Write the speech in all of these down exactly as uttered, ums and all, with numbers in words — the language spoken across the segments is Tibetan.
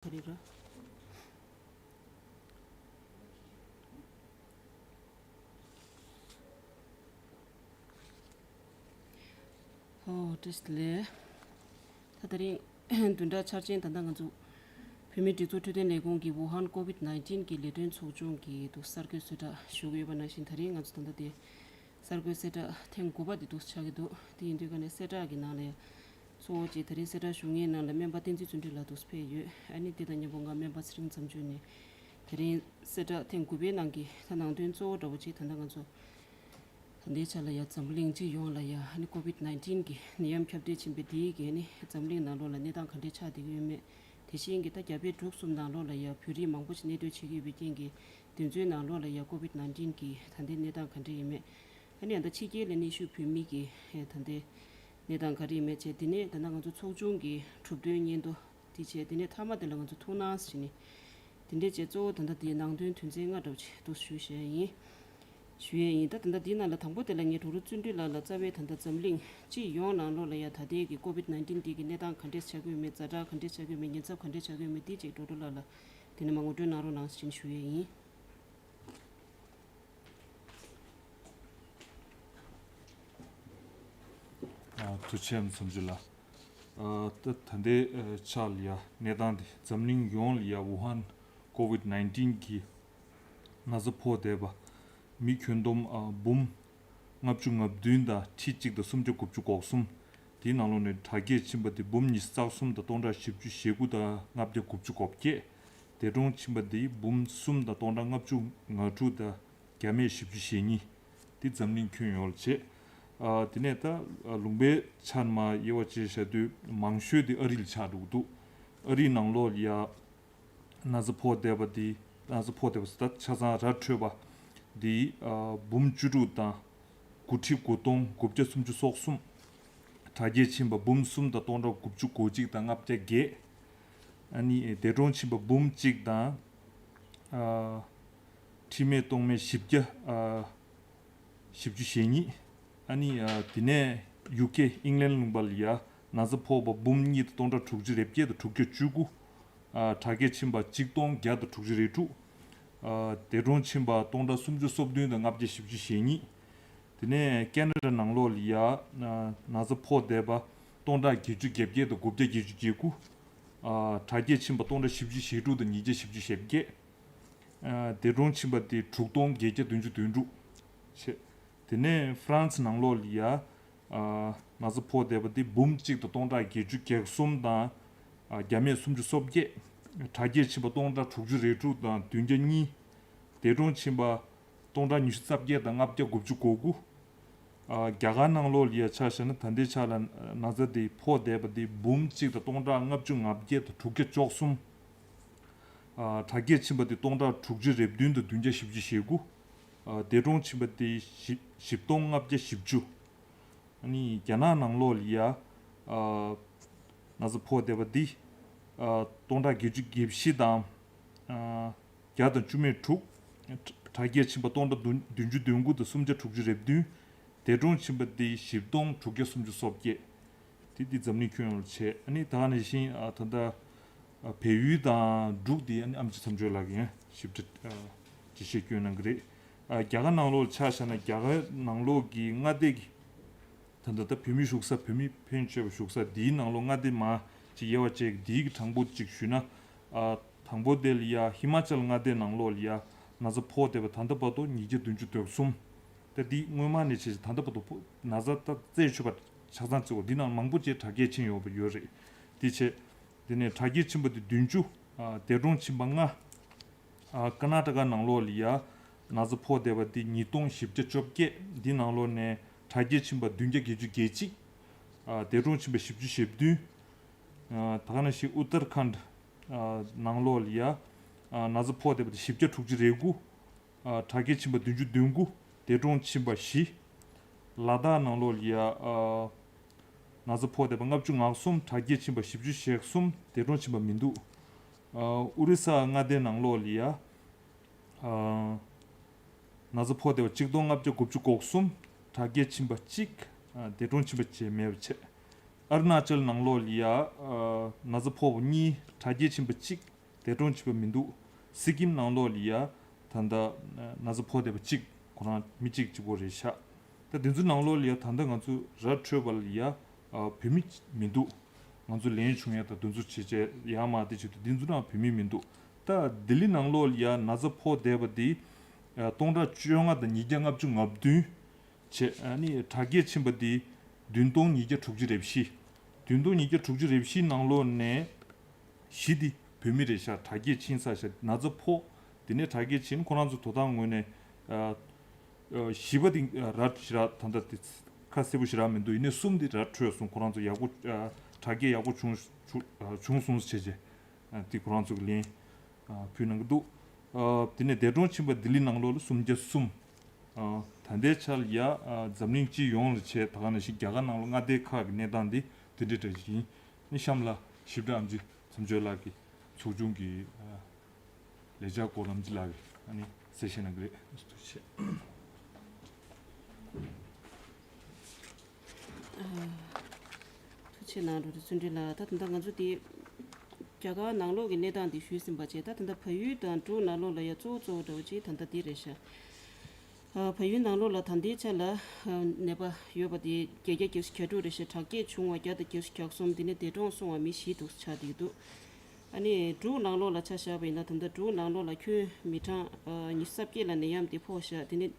ག་རེ་ར། ཨོ་བཀྲ་ཤིས་བདེ་ལེགས། ད་དེ་རིང་བདུན་ཕྲག་འཆར་ཅན། ད་ལྟ་ང་ཚོ་བོད་མིའི་སྒྲིག་འཛུགས་འཕྲོད་བསྟེན་ལས་ཁུངས་ཀྱི་ཝུ་ཧན་ཀོ་ཝིད་ནའིན་ཊིན་གྱི་ལས་དོན་ཚོགས་ཆུང་གི་འདུག་གསར་འགོད་གསལ་བསྒྲགས་ཞུ་གི་ཡོད་པ་ནང་བཞིན། ད་རིང་ང་ཚོ་ད་ལྟ་དེ་གསར་འགོད་གསལ་བསྒྲགས་ཐེངས་དགུ་པ་དེ་འདུག་ཆགས་ཀྱི་འདུག་དེ་ཡིན་དུས་ཀ་ནས་གསལ་བསྒྲགས་ཀྱི་ནང་ལ་ཡང་གཙོ་བོ་གཅིག་དེ་རིང་གསལ་བསྒྲགས་ཞུ་མཁན་ནང་ལ་སྨན་པ་བསྟན་འཛིན་བརྩོན་འགྲུས་ལགས་འདུག་ཕེབས་ཡོད། ཨ་ནི་དེ་དང་མཉམ་པོ་ང་སྨན་པ་ཚེ་རིང་མཚམས་གཅོད་ནས་དེ་རིང་གསལ་བསྒྲགས་ཐེངས་དགུ་པའི་ནང་གི་ད་ནང་དོན་གཙོ་བོ་འདྲ་བོ་གཅིག་ད་ལྟ་ང་ཚོ་ད་ལྟའི་ཆ་ལ་ཡ་འཛམ་གླིང་སྤྱི་ཡོངས་ལ་ཡ་ཨ་ནི་ཀོ་ཝིད་ནའིན་ཊིན་གྱི་ནད་ཡམས་ཁྱབ་གདལ་ཕྱིན་པའི་དེའི་གི་ཨ་ནི་འཛམ་གླིང་ནང་ལོགས་ལ་གནས་སྟངས་ག་འདྲས་ཆགས་བསྡད་ཀྱི་ཡོད་མེད། དེ་བཞིན་གྱི་ད་རྒྱ་བལ་འབྲུག་གསུམ་ནང་ལོགས་ལ་ཡ་བོད་རིགས་མང་པོ་ཞིག་གནས་སྡོད་བྱེད་ཀྱི་ཡོད་པའི་རྐྱེན་གྱིས་དེ་ཚོའི་ནང་ལོགས་ལ་ཡ་ཀོ་ཝིད་ནའིན་ཊིན་གྱི་ད་ལྟའི་གནས་སྟངས་ག་འདྲས་ཡིན་མེད། ཨ་ནི་ཡང་ད་ཕྱི་རྒྱལ་ལ་གནས་བཞུགས་བོད་མི་གི་ད་ལྟའི་གནས་སྟངས་ག་རེ་ཡིན་མེད་བྱས། དེ་ནས་ད་ལྟ་ང་ཚོ་ཚོགས་ཆུང་གི་གྲུབ་དོན་སྙན་ཐོ་དེ་བྱས། དེ་ནས་མཐའ་མ་དེ་ལ་ང་ཚོ་ཐུགས་སྣང་ཟེར་ནས་དེ་འདྲས་བྱས། གཙོ་བོ་ད་ལྟ་དེའི་ནང་དོན་དོན་ཚན་ལྔ་འདྲ་བོ་ཅིག་འདུག་ཞུ་བཤད་ཡིན། ཞུ་ཡས་ཡིན། ད་ད་ལྟ་འདིའི་ནང་ལ་དང་པོ་དེ་ལ་ངས་དྲུང་རུ་བརྩོན་འགྲུས་ལགས་ལ་རྩ་བའི་ད་ལྟ་འཛམ་གླིང་སྤྱི་ཡོངས་ནང་ལོགས་ལ་ཡ་ད་ལྟའི་གི་ཀོ་ཝིད་ནའིན་ཊིན་འདི་གི་གནས་སྟངས་ག་འདྲས་ཆགས་ཀྱི་ཡོད་མེད། ཛ་དྲག་ག་འདྲས་ཆགས་ཀྱི་ཡོད་མེད། ཉེན་ཚབས་ག་འདྲས་ཆགས་ཀྱི་ཡོད་མེད། འདི་ཅིག་དྲུང་རུ་ལགས་ལ་དེ་ནས་མར་ངོ་སྤྲོད་གནང་རོགས་གནང་ཞེས་ཞུ་ཡས་ཡིན། ཨ། ཐུགས་རྗེ་ཆེ་མཚམས་གཅོད་ལགས། ཨ། ད་ད་ལྟའི་ཨ་ཆ་ལ་ཡ་གནས་སྟངས་འདི་འཛམ་གླིང་ཡོངས་ལ་ཡ་ཝུ་ཧན་ཀོ་ཝིད་ནའིན་ཊིན་གྱི་ན་ཚ་ཕོག་བསྡད་པ་མི་ཁྱོན་བསྡོམས་ཨ་འབུམ་ལྔ་བཅུ་ང་བདུན་དང་ཁྲི་གཅིག་དང་སུམ་བརྒྱ་དགུ་བཅུ་གོ་གསུམ། དེའི་ནང་ལོགས་ནས་དྲག་སྐྱེད་ཕྱིན་པ་དེ་འབུམ་ཉི་ཤུ་རྩ་གསུམ་དང་སྟོང་ཕྲག་བཞི་བཅུ་ཞེ་དགུ་དང་ལྔ་བརྒྱ་དགུ་བཅུ་གོ་བརྒྱད། འདས་གྲོངས་ཕྱིན་པ་དེ་འབུམ་གསུམ་དང་སྟོང་ཕྲག་ལྔ་བཅུ་ང་དྲུག་དང་བརྒྱ་མེད་བཞི་བཅུ་ཞེ་གཉིས། དེ་འཛམ་གླིང་ཁྱོན་ཡོངས་ལ་བྱས། ཨ། དེ་ནས་ད་ལུང་པའི་ཆ་ནས་མར་དབྱེ་བ་ཕྱེ་བཞག་དུས་མང་ཤོས་དེ་ཨ་རི་ལ་ཆགས་འགྲོ་གི་འདུག་ཨ་རིའི་ནང་ལོགས་ལ་ཡ་ན་ཚ་ཕོག་བསྡད་པ་འདི། ན་ཚ་ཕོག་བསྡད་པ་ཟེར་ད་ཆ་ཚང་ར་འཕྲོད་པ་འདི་ཨ་འབུམ་བཅུ་དྲུག་དང་དགུ་ཁྲི་དགུ་སྟོང་དགུ་བརྒྱ་སུམ་ཅུ་སོ་གསུམ། དྲག་སྐྱེད་ཕྱིན་པ་འབུམ་གསུམ་དང་སྟོང་ཕྲག་དགུ་བཅུ་གོ་གཅིག་དང་ལྔ་བརྒྱ་བརྒྱད། ཨ་ནི་འདས་གྲོངས་ཕྱིན་པ་འབུམ་གཅིག་དང་ཨ་ཁྲི་མེད་སྟོང་མེད་བཞི་བརྒྱ་ཨ་བཞི་བཅུ་ཞེ་གཉིས། ཨ་ནི་ཨ་དེ་ནས་ཡུ་ཀེ་ཨིང་ལན་ལུང་པ་ལ་ཡ་ན་ཚ་ཕོག་པ་འབུམ་གཉིས་དང་སྟོང་ཕྲག་དྲུག་ཅུ་རེ་བརྒྱད་དང་དྲུག་བརྒྱ་བཅུ་དགུ། ཨ་དྲག་སྐྱེད་ཕྱིན་པ་གཅིག་སྟོང་བརྒྱ་དང་དྲུག་ཅུ་རེ་དྲུག། ཨ་འདས་གྲོངས་ཕྱིན་པ་སྟོང་ཕྲག་སུམ་ཅུ་སོ་བདུན་དང་ལྔ་བརྒྱ་བཞི་བཅུ་ཞེ་གཉིས། དེ་ནས་ཁེ་ན་ཌ་ནང་ལོགས་ལ་ཡ་ཨ་ན་ཚ་ཕོག་བསྡད་པ་སྟོང་ཕྲག་བརྒྱད་ཅུ་གྱ་བརྒྱད་དང་དགུ་བརྒྱ་བརྒྱད་ཅུ་གྱ་དགུ། ཨ་དྲག་སྐྱེད་ཕྱིན་པ་སྟོང་ཕྲག་བཞི་བཅུ་ཞེ་དྲུག་དང་ཉིས་བརྒྱ་བཞི་བཅུ་ཞེ་བརྒྱད། ཨ་འདས་གྲོངས་ཕྱིན་པ་དེ་དྲུག་སྟོང་བརྒྱད་བརྒྱ་བདུན་ཅུ་དོན་དྲུག་བྱས། དེ་ནས་ཧྥ་རན་སི་ནང་ལོགས་ལ་ཡ་ཨ་ན་ཚ་ཕོག་བསྡད་པ་དེ་འབུམ་གཅིག་དང་སྟོང་ཕྲག་བརྒྱད་ཅུ་གྱ་གསུམ་དང་ཨ་བརྒྱ་མེད་སུམ་ཅུ་སོ་བརྒྱད། དྲག་སྐྱེད་ཕྱིན་པ་སྟོང་ཕྲག་དྲུག་ཅུ་རེ་དྲུག་དང་བདུན་བརྒྱ་གཉིས། འདས་གྲོངས་ཕྱིན་པ་སྟོང་ཕྲག་ཉི་ཤུ་རྩ་བརྒྱད་དང་ལྔ་བརྒྱ་དགུ་བཅུ་གོ་དགུ། ཨ་རྒྱ་གར་ནང་ལོགས་ལ་ཡ་ཆ་བཞག་ན་ད་ལྟའི་ཆ་ལ་ན་ཚ་དེ་ཕོག་བསྡད་པ་དེ་འབུམ་གཅིག་དང་སྟོང་ཕྲག་ལྔ་བཅུ་ང་བརྒྱད་དང་དྲུག་བརྒྱ་བཅུ་གསུམ། ཨ་དྲག་སྐྱེད་ཕྱིན་པ་དེ་སྟོང་ཕྲག་དྲུག་ཅུ་རེ་བདུན་དང་བདུན་བརྒྱ་བཞི་བཅུ་ཞེ་དགུ། ཨ་འདས་གྲོངས་ཕྱིན་པ་དེ་བཞི་བཞི་སྟོང་ལྔ་བརྒྱ་བཞི་བཅུ། ཨ་ནི་རྒྱ་ནག་ནང་ལོགས་ལ་ཡ་ཨ་ན་ཚ་ཕོག་བསྡད་པ་འདི་ཨ་སྟོང་ཕྲག་བརྒྱད་ཅུ་གྱ་བཞི་དང་ཨ་བརྒྱ་དང་བཅུ་མེད་དྲུག། དྲག་སྐྱེད་ཕྱིན་པ་སྟོང་ཕྲག་བདུན་བདུན་ཅུ་དོན་དགུ་དང་སུམ་བརྒྱ་དྲུག་ཅུ་རེ་བདུན། འདས་གྲོངས་ཕྱིན་པ་འདི་བཞི་སྟོང་དྲུག་བརྒྱ་སུམ་ཅུ་སོ་བརྒྱད། དེ་འདི་འཛམ་གླིང་ཁྱོན་ཡོངས་ལ་བྱས། ཨ་ནི་ད་ག་ནང་བཞིན་ཨ་ད་ལྟ་ཨ་བལ་ཡུལ་དང་འབྲུག་འདི་ཨ་ནི་ཨེམ་ཆི་མཚམས་གཅོད་ལགས་ཀྱིས་ཞིབ་ཕྲ་ཨ་འགྲེལ་བཤད་བསྐྱོན་གནང་གི་རེད། ཨ་རྒྱ་གར་ནང་ལོགས་ལ་ཆ་བཞག་ན་རྒྱ་གར་ནང་ལོགས་ཀྱི་མངའ་སྡེ་གི་ད་ལྟ་ད་བོད་མི་བཞུགས་ས། བོད་མི་ཕན་ཆད་པ་བཞུགས་ས་འདིའི་ནང་ལོགས་མངའ་སྡེ་མང་ཅིག་དབྱེ་བ་བཅད། འདིའི་གི་གྲངས་འབོར་ཅིག་ཞུས་ན། ཨ་དང་པོ་དེ་ལ་ཡ་ཧི་མ་ཅལ་མངའ་སྡེ་ནང་ལོགས་ལ་ཡ་ན་ཚ་ཕོག་བསྡད་པ་ད་ལྟ་བར་དུ་ཉིས་བརྒྱ་བདུན་ཅུ་དོན་གསུམ། ད་འདི་སྔོན་མ་ནས་བྱས་ད་ལྟ་བར་དུ་ཕོ་ན་ཚ་ད་རྩད་ཆོད་པ་ཆ་ཚང་བརྩི་བ་འདི་ནང་མང་པོ་ཅིག་དྲག་སྐྱེད་ཕྱིན་ཡོད་པ་ཡོད་རེད། དེ་བྱས་དེ་ནས་དྲག་སྐྱེད་ཕྱིན་པ་དེ་བདུན་ཅུ། ཨ་འདས་གྲོངས་ཕྱིན་པ་ལྔ། ཨ་ཀར་ནཱ་ཊ་ཀ་ནང་ལོགས་ལ་ཡ་ན་ཚ་ཕོག་བསྡད་པ་དེ་ཉིས་སྟོང་བཞི་བརྒྱ་བཅོ་བརྒྱད། འདི་ནང་ལོགས་ནས་དྲག་སྐྱེད་ཕྱིན་པ་བདུན་བརྒྱ་བརྒྱད་ཅུ་གྱ་གཅིག། ཨ་འདས་གྲོངས་ཕྱིན་པ་བཞི་བཅུ་ཞེ་བདུན། ཨ་ད་ག་ནང་བཞིན་ཨུ་ཏར་ཁཱན་ཨ་ནང་ལོགས་ལ་ཡ་ཨ་ན་ཚ་ཕོག་བསྡད་པ་དེ་བཞི་བརྒྱ་དྲུག་ཅུ་རེ་དགུ། ཨ་དྲག་སྐྱེད་ཕྱིན་པ་བདུན་ཅུ་དོན་དགུ། འདས་གྲོངས་ཕྱིན་པ་བཞི། ལ་དྭགས་ནང་ལོགས་ལ་ཡ་ཨ་ན་ཚ་ཕོག་བསྡད་པ་ལྔ་བཅུ་ང་གསུམ། དྲག་སྐྱེད་ཕྱིན་པ་བཞི་བཅུ་ཞེ་གསུམ། འདས་གྲོངས་ཕྱིན་པ་མི་འདུག། ཨ་ཨོ་རི་ས་མངའ་སྡེ་ནང་ལོགས་ལ་ཡ་ཨ་ན་ཚ་ཕོག་བསྡད་པ་གཅིག་སྟོང་ལྔ་བརྒྱ་དགུ་བཅུ་གོ་གསུམ། དྲག་སྐྱེད་ཕྱིན་པ་གཅིག། ཨ་འདས་གྲོངས་ཕྱིན་པ་བྱས་མེད་པ་བྱས། ཨ་རུ་ན་ཅལ་ནང་ལོགས་ལ་ཡ་ཨ་ན་ཚ་ཕོག་པ་གཉིས། དྲག་སྐྱེད་ཕྱིན་པ་གཅིག། འདས་གྲོངས་བྱས་པ་མི་འདུག་སི་ཀིམ་ནང་ལོགས་ལ་ཡ་ད་ལྟ་ན་ཚ་ཕོག་བསྡད་པ་གཅིག་ཁོ་རང་མི་གཅིག་གཅིག་པོ་རེད་ཤག་ད་དེ་ཚོའི་ནང་ལོགས་ལ་ཡ་ད་ལྟ་ང་ཚོ་ར་འཕྲོད་པ་ལ་ཡ་བོད་མི་མི་འདུག་ང་ཚོ་ལན་བྱུང་ཡ་ད་དེ་ཚོ་བྱེད་བྱས་ཡ་མ་དེ་བྱེད་དུ་དེ་ཚོ་རང་བོད་མི་མི་འདུག་ད་ལྡི་ལི་ནང་ལོགས་ལ་ཡ་ན་ཚ་ཕོག་བསྡད་པ་དེ་སྟོང་ཕྲག་བཅོ་ལྔ་དང་ཉིས་བརྒྱ་ལྔ་བཅུ་ང་བདུན་བྱས། ཨ་ནི་དྲག་སྐྱེད་ཕྱིན་པ་དེ་བདུན་སྟོང་ཉིས་བརྒྱ་དྲུག་ཅུ་རེ་བཞི། བདུན་སྟོང་ཉིས་བརྒྱ་དྲུག་ཅུ་རེ་བཞི་ནང་ལོགས་ནས་བཞི་དེ་བོད་མི་རེད་ཤག་དྲག་སྐྱེད་ཕྱིན་ས་ཤག་ན་ཚ་ཕོག་དེ་ནས་དྲག་སྐྱེད་ཕྱིན། ཁོ་རང་ཚོ་དོ་བདག་ངོས་ནས་ཨ་ཨ་བཞི་པ་དེ་ཨ་ར་ཞེ་དྲག་ད་ལྟ་དེ་ཁ་གསལ་པོ་ཞེ་དྲག་མི་འདུག་ཡིན་ནའི་གསུམ་དེ་ར་འཕྲོད་སོང་། ཁོ་རང་ཚོ་ཡག་པོ་ཨ་དྲག་སྐྱེད་ཡག་པོ་བྱུང་བྱུང་བྱུང་སོང་ཟེར་བྱས་བྱས། ཨ་དེ་ཁོ་རང་ཚོ་གི་ལན་ཨ་ཕུལ་གནང་གི་འདུག་ཨ་དེ་ནས་འདས་གྲོངས་ཕྱིན་པ་ལྡི་ལི་ནང་ལོགས་ལ་སུམ་བརྒྱ་གསུམ། ཨ་ད་ལྟའི་ཆར་ལ་ཡ་ཨ་འཛམ་གླིང་སྤྱི་ཡོངས་ལ་བྱས་ད་ག་ནང་བཞིན་རྒྱ་གར་ནང་ལ་མངའ་སྡེ་ཁག་གི་གནས་སྟངས་འདི་དེ་འདྲ་འདྲ་ཞིག་ཡིན། ཨ་ནི་གཤམ་ལ་ཞིབ་ཕྲ་ཨམ་ཆི་མཚམས་གཅོད་ལགས་ཀྱིས་ཚོགས་ཆུང་གི་ཨ་ལས་འཆར་སྐོར་ལ་ཨམ་ཆི་ལགས་ཀྱིས་ཨ་ནི་གསལ་བཤད་གནང་གི་རེད། ཐུགས་རྗེ་ཆེ། ཐུགས་རྗེ་གནང་རོགས་རེ་བརྩོན་འགྲུས་ལགས། ད་ད་ལྟ་ང་ཚོ་དེ་རྒྱ་གར་ནང་ལོགས་ཀྱི་གནས་སྟངས་དེ་ཞུས་ཟིན་པ་བྱས། ད་ད་ལྟ་བལ་ཡུལ་དང་འབྲུག་ནང་ལོགས་ལ་ཡ་གཙོ་བོ་གཙོ་བོ་འདྲ་བོ་ཅིག་ད་ལྟ་དེ་རེད་ཤག་ཨ་བལ་ཡུལ་ནང་ལོགས་ལ་ད་ལྟའི་ཆ་ལ་ཨ་ནད་པ་ཡོད་པ་དེ་བརྒྱད་བརྒྱ་བརྒྱད་ཅུ་གྱ་དྲུག་རེད་ཤག་དྲག་སྐྱེད་བྱུང་བ་བརྒྱ་དང་བརྒྱད་ཅུ་གྱ་གསུམ། དེ་ནས་འདས་གྲོངས་སོང་བ་མི་བཞི་འདུག་ཆགས་བསྡད་ཀྱི་འདུག་ཨ་ནི་འབྲུག་ནང་ལོགས་ལ་ཆ་བཞག་པ་ཡིན་ན་ད་ལྟ་འབྲུག་ནང་ལོགས་ལ་ཁྱོན་མི་གྲངས་ཨ་ཉི་ཤུ་རྩ་བརྒྱད་ལ་ནད་ཡམས་དེ་ཕོག་ཤག་དེ་ནས་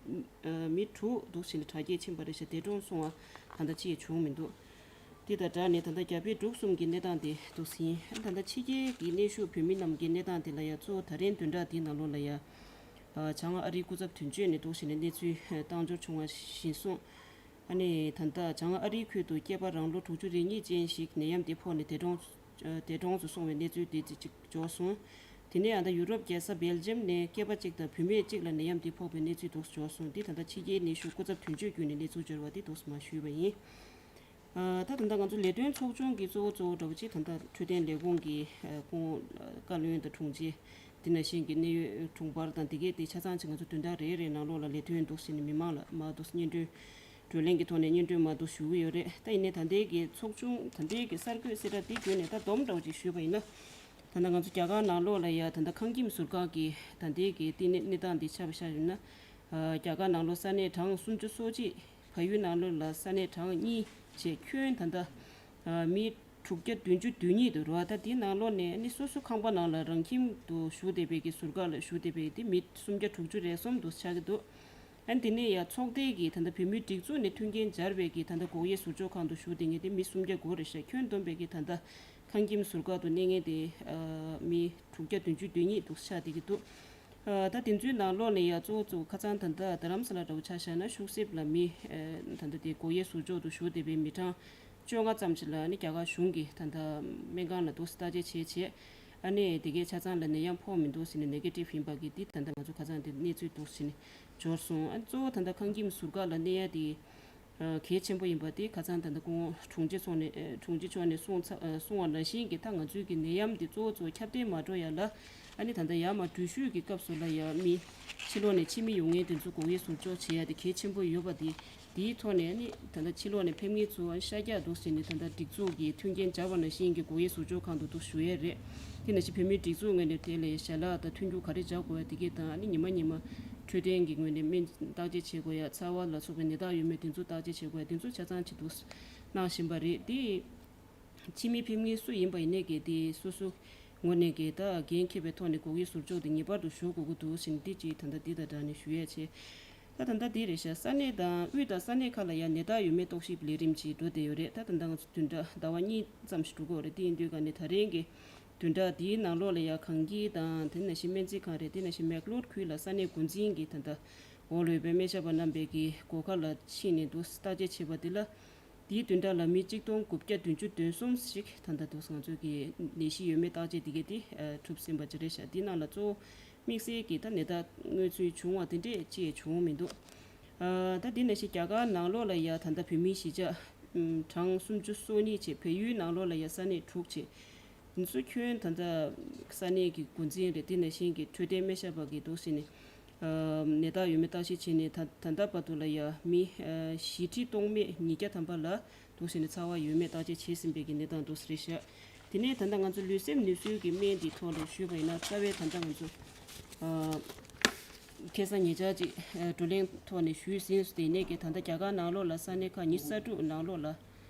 ཨ་མི་དྲུག་འདུག་བྱས་ནས་དྲག་སྐྱེད་ཕྱིན་པ་རེད་ཤག་དེ་གྲོངས་སོང་བ་ད་ལྟ་ཅི་ཡང་བྱུང་མི་འདུག་དེ་དང་སྦྲགས་ནས་ད་ལྟ་རྒྱ་བལ་འབྲུག་གསུམ་གྱི་གནས་སྟངས་དེ་འདུག་ཟིན། ད་ལྟ་ཕྱི་རྒྱལ་གྱི་གནས་བཞུགས་བོད་མི་རྣམས་ཀྱི་གནས་སྟངས་དེ་ལ་ཡང་གཙོ་བོ་ད་རིང་བདུན་ཕྲག་འདིའི་ནང་ལོགས་ལ་ཡང་ཨ་བྱང་ཨ་རིའི་སྐུ་ཚབ་དོན་གཅོད་ནས་འདུག་བྱས་ནས་གནས་ཚུལ་བཏང་འབྱོར་བྱུང་བ་བཞིན་སོང་། ཨ་ནི་ད་ལྟ་བྱང་ཨ་རིའི་ཁུལ་དུ་སྐྱེས་པ་རང་ལོ་དྲུག་ཅུ་རེ་གཉིས་ཅན་ཞིག་ནད་ཡམས་དེ་ཕོག་ནས་འདས་གྲོངས་འདས་གྲོངས་སུ་སོང་བའི་གནས་ཚུལ་དེ་ཅིག་འབྱོར་སོང་། དེ་ནས་ཨ་ད་ཡུ་རོབ་རྒྱལ་ས་སྦེལ་ཇམ་ནས་སྐྱེས་པ་གཅིག་དང་བུད་མེད་གཅིག་ལ་ནད་ཡམས་དེ་ཕོག་པའི་གནས་ཚུལ་འདུག་འབྱོར་སོང་། འདི་ད་ལྟ་ཕྱི་རྒྱལ་གནས་བཞུགས་སྐུ་ཚབ་དོན་གཅོད་བརྒྱུད་ནས་གནས་ཚུལ་འབྱོར་བ་དེ་འདུག་མ་ཞུས་པ་ཡིན། ཨ་ད་ད་ལྟ་ང་ཚོ་ལས་དོན་ཚོགས་ཆུང་གི་གཙོ་བོ་གཙོ་བོ་འདྲ་བོ་ཅིག་ད་ལྟ་འཕྲོད་བསྟེན་ལས་ཁུངས་ཀྱི་ཨ་སྐུ་ངོ་བཀའ་བློན་དང་དྲུང་ཆེ། དེ་ནང་བཞིན་གྱི་གནད་ཡོད་དྲུང་འཕར་དང་དེ་གས་དེ་ཆ་ཚང་ཅིག་ང་ཚོ་བདུན་ཕྲག་རེ་རེའི་ནང་ལོགས་ལ་ལས་དོན་འདུག་ཟེར་ནས་མི་མང་ལ་མར་འདུག་སྙན་སྒྲོན་བགྲོ་གླེང་གི་ཐོག་ནས་སྙན་སྒྲོན་མར་འདུག་ཞུ་གི་ཡོད་རེད། ད་ཡིན་ནའི་ད་ལྟའི་གི་ཚོགས་ཆུང་ད་ལྟའི་གི་གསར་འགོད་གསལ་བསྒྲགས་དེ་བརྒྱུད་ནས་ད་སྡོམ་འདྲ་བོ་ཅིག་ཞུས་པ་ཡིན་ན། ད་ལྟ་ང་ཚོ་རྒྱ་གར་ནང་ལོགས་ལ་ཡ་ད་ལྟ་ཁང་ཁྱིམ་ཟུར་བཀག་གི་ད་ལྟའི་གི་བསྟི་གནས་གནས་སྟངས་འདི་ཆ་བཞག་ཡོད་ན། ཨ་རྒྱ་གར་ནང་ལོགས་ས་གནས་གྲངས་སུམ་ཅུ་སོ་གཅིག་བལ་ཡུལ་ནང་ལོགས་ལ་ས་གནས་གྲངས་གཉིས་བཅས་ཁྱོན་ད་ལྟ་ཨ་མི་དྲུག་བརྒྱ་བདུན་ཅུ་དོན་གཉིས་འདུག་རེད་བ། ད་དེའི་ནང་ལོགས་ནས་ནི་སོ་སོ་ཁང་པ་ནང་ལ་རང་ཁྱིམ་དུ་བཞུགས་བསྡད་པའི་གི་ཟུར་བཀག་ལ་བཞུགས་བསྡད་པའི་དེ་མི་སུམ་བརྒྱ་དྲུག་ཅུ་རེ་གསུམ་འདུག་ཆགས་ཀྱི་འདུག་ཨ་ནི་དེ་ནས་ཡང་ཚོགས་སྡེ་གི་ད་ལྟ་བོད་མིའི་སྒྲིག་འཛུགས་ནས་མཐུན་རྐྱེན་སྦྱར་བའི་གི་ད་ལྟ་སྒོག་དབྱེ་ཟུར་འཇོག་ཁང་དུ་བཞུགས་བསྡད་མཁན་དེ་མི་སུམ་བརྒྱ་དགུ་རེད་ཤག་ཁྱོན་བསྡོམས་པའི་གི་ད་ལྟ་ཁང་ཁྱིམ་ཟུར་བཀག་ཏུ་གནས་མཁན་དེ་ཨ་མི་དྲུག་བརྒྱ་བདུན་ཅུ་དོན་གཉིས་འདུག་ཆགས་བསྡད་ཀྱི་འདུག་ཨ་ད་དེ་ཚོའི་ནང་ལོགས་ནས་ཡང་གཙོ་བོ་གཙོ་བོ་ཁ་སང་ད་ལྟ་རྡ་རམ་ས་ལ་འདྲ་བོ་ཆ་བཞག་ན་ཤུག་གསེབ་ལ་མི་ཨ་ད་ལྟ་དེ་སྒོག་དབྱེ་ཟུར་འཇོག་ཏུ་བཞུགས་བསྡད་པའི་མི་གྲངས་བཅོ་ལྔ་ཙམ་ཞིག་ལ་ནི་རྒྱ་གར་གཞུང་གིས་ད་ལྟ་སྨན་ཁང་ལ་འདུག་སེ་བརྟག་དཔྱད་བྱས་བྱས། ཨ་ནི་དེ་གའི་ཆ་ཚང་ལ་ནད་ཡམས་ཕོག་མི་འདུག་ཟེར་ནས་ནེ་གེ་ཊིབ་ཡིན་པ་གི་འདི་ད་ལྟ་ང་ཚོ་ཁ་སང་དེ་གནས་ཚུལ་འདུག་ཟེར་ནས་འབྱོར་སོང་། ཨ་གཙོ་བོ་ད་ལྟ་ཁང་ཁྱིམ་ཟུར་བཀག་ལ་གནས་ཡ་དེ་ཨ་གལ་ཆེན་པོ་ཡིན་པ་དེ་ཁ་སང་ད་ལྟ་སྐུ་ངོ་དྲུང་ཆེ་མཆོག་ནས་ཨ་དྲུང་ཆེ་མཆོག་ནས་གསུངས་ཚ་ཨ་གསུངས་པ་ནང་བཞིན་གྱི་ད་ང་ཚོའི་གི་ནད་ཡམས་འདི་གཙོ་བོ་གཙོ་བོ་ཁྱབ་གདལ་མ་འགྲོ་ཡ་ལ་ཨ་ནི་ད་ལྟ་ཡར་མར་འགྲུལ་བཞུད་ཀྱི་སྐབས་སུ་ལ་ཡ་མི་ཕྱི་ལོགས་ནས་ཕྱི་མི་ཡོང་མཁན་དེ་ཚོ་སྒོག་དབྱེ་ཟུར་འཇོག་བྱེད་ཡ་དེ་གལ་ཆེན་པོ་ཡོད་པ་དེ། དེའི་ཐོག་ནས་ནི་ད་ལྟ་ཕྱི་ལོགས་ནས་ཕེབས་མཁན་ཚོ་ཤར་རྒྱག་འདུག་ཟེར་ནས་ད་ལྟ་སྒྲིག་འཛུགས་ཀྱི་མཐུན་རྐྱེན་སྦྱར་བ་ནང་བཞིན་གྱི་སྒོག་དབྱེ་ཟུར་འཇོག་ཁང་དུ་འདུག་ཞུ་ཡས་རེད། དེ་ནང་བཞིན་བོད་མིའི་སྒྲིག་འཛུགས་ངོས་ནས་དེ་ལ་ཞལ་ལག་དང་ཐོན་རྒྱུ་ག་རེ་སྦྱར་དགོས་ཡ་དེ་གས་དང་ཨ་ནི་ཉི་མ་ཉི་མ་འཕྲོད་བསྟེན་གྱི་ངོས་ནས་སྨན་བརྟག་དཔྱད་བྱེད་དགོས་ཡ་ཚ་བ་ལ་སོགས་པའི་ནད་རྟགས་ཡོད་མེད་དེ་ཚོ་བརྟག་དཔྱད་བྱེད་དགོས་ཡ་དེ་ཚོ་ཆ་ཚང་བྱེད་འདུག་གནང་བཞིན་པ་རེད་དེ། ཕྱི་མི་ཕེབས་མཁན་སུ་ཡིན་པ་ཡིན་ནའི་གི་དེ་སོ་སོ་ངོས་ནས་གི་ད་འགན་འཁྱེར་བའི་ཐོག་ནས་སྒོག་དབྱེ་ཟུར་འཇོག་དེ་ངེས་པར་དུ་ཞུ་དགོས་ཀྱི་འདུག་ཟེར་ནས་འདི་ཅིག་ད་ལྟ་འདི་དང་སྦྲགས་ནས་ཞུ་ཡས་བྱས། ད་ད་ལྟ་འདི་རེད་ཤག་ས་གནས་དང་དབུས་དང་ས་གནས་ཁག་ལ་ཡང་ནད་རྟགས་ཡོད་མེད་རྟོག་ཞིབ་ལས་རིམ་ཅིག་འགྲོ་བསྡད་ཡོད་རེད། ད་ད་ལྟ་ང་ཚོ་བདུན་ཕྲག་ཟླ་བ་གཉིས་ཙམ་ཞིག་འགྲོ་གི་ཡོད་རེད། དེ་ཡིན་དུས་ག་ནས་ད་རིང་གི་བདུན་ཕྲག་འདིའི་ནང་ལོགས་ལ་ཡང་གངས་སྐྱིད་དང་དེ་ནང་བཞིན་སྨན་རྩིས་ཁང་རེད། དེ་ནང་བཞིན་མེག་ལོར་ཁུལ་ལ་ས་གནས་འགོ་འཛིན་གྱིས་ད་ལྟ་འོག་ལ་ཡོད་པའི་སྨན་ཞབས་པ་རྣམ་པས་ཀྱི་སྒོ་ཁ་ལ་ཕྱིན་ནས་འདུག་བརྟག་དཔྱད་བྱས་པ་དེ་ལ། དེའི་བདུན་ཕྲག་ལ་མི་གཅིག་སྟོང་དགུ་བརྒྱ་བདུན་ཅུ་དོན་གསུམ་ཞིག་ད་ལྟ་འདུག་ང་ཚོ་གི་ནད་གཞི་ཡོད་མེད་བརྟག་དཔྱད་དེ་གས་དེ་གྲུབ་ཟིན་པ་ཅིག་རེད་ཤག་དེའི་ནང་ལ་གཙོ་བོ་དམིགས་བསལ་གྱི་ད་ནད་རྟགས་མངོན་ཚུལ་བྱུང་བ་དེ་འདྲས་ཅི་ཡང་བྱུང་མི་འདུག་ད་དེ་ནང་བཞིན་རྒྱ་གར་ནང་ལོགས་ལ་ཡ་ད་ལྟ་བོད་མིའི་གཞིས་ཆགས་གྲངས་སུམ་ཅུ་སོ་གཉིས་བྱས། བལ་ཡུལ་ནང་ལོགས་ལ་ཡ་ས་གནས་དྲུག་བྱས། འདི་ཚོ་ཁྱོན་ད་ལྟ་ས་གནས་ཀྱི་འགོ་འཛིན་རེད། དེ་ནང་བཞིན་གྱི་འཕྲོད་བསྟེན་སྨན་ཞབས་པ་གི་འདུག་ཟེར་ནས་ནད་རྟགས་ཡོད་མེད་བརྟག་དཔྱད་བྱས་ནས་ད་ད་ལྟ་བར་དུ་ལ་ཡ་མི་བཞི་ཁྲི་སྟོང་མེད་ཉིས་བརྒྱ་ཐམ་པ་ལ་འདུག་ཟེར་ནས་ཚ་བ་ཡོད་མེད་བརྟག་དཔྱད་བྱས་ཟིན་པའི་གི་གནས་སྟངས་འདུག་ཟེར་ཤག་དེ་ནས་ད་ལྟ་ང་ཚོ་ལུས་སེམས་ནུས་གསོའི་གི་སྨན་འདི་ཐོག་ལ་ཞུས་པ་ཡིན་ན། རྩ་བའི་ད་ལྟ་ང་ཚོ་ཨ་ཁ་སང་ཉེ་ཆར་ཅིག་ཨ་བགྲོ་གླེང་ཐོག་ནས་ཞུས་ཟིན། དེ་ནས་གི་ད་ལྟ་རྒྱ་གར་ནང་ལོགས་ལ་ས་གནས་ཁག་ཉི་ཤུ་རྩ་དྲུག་ནང་ལོགས་ལ་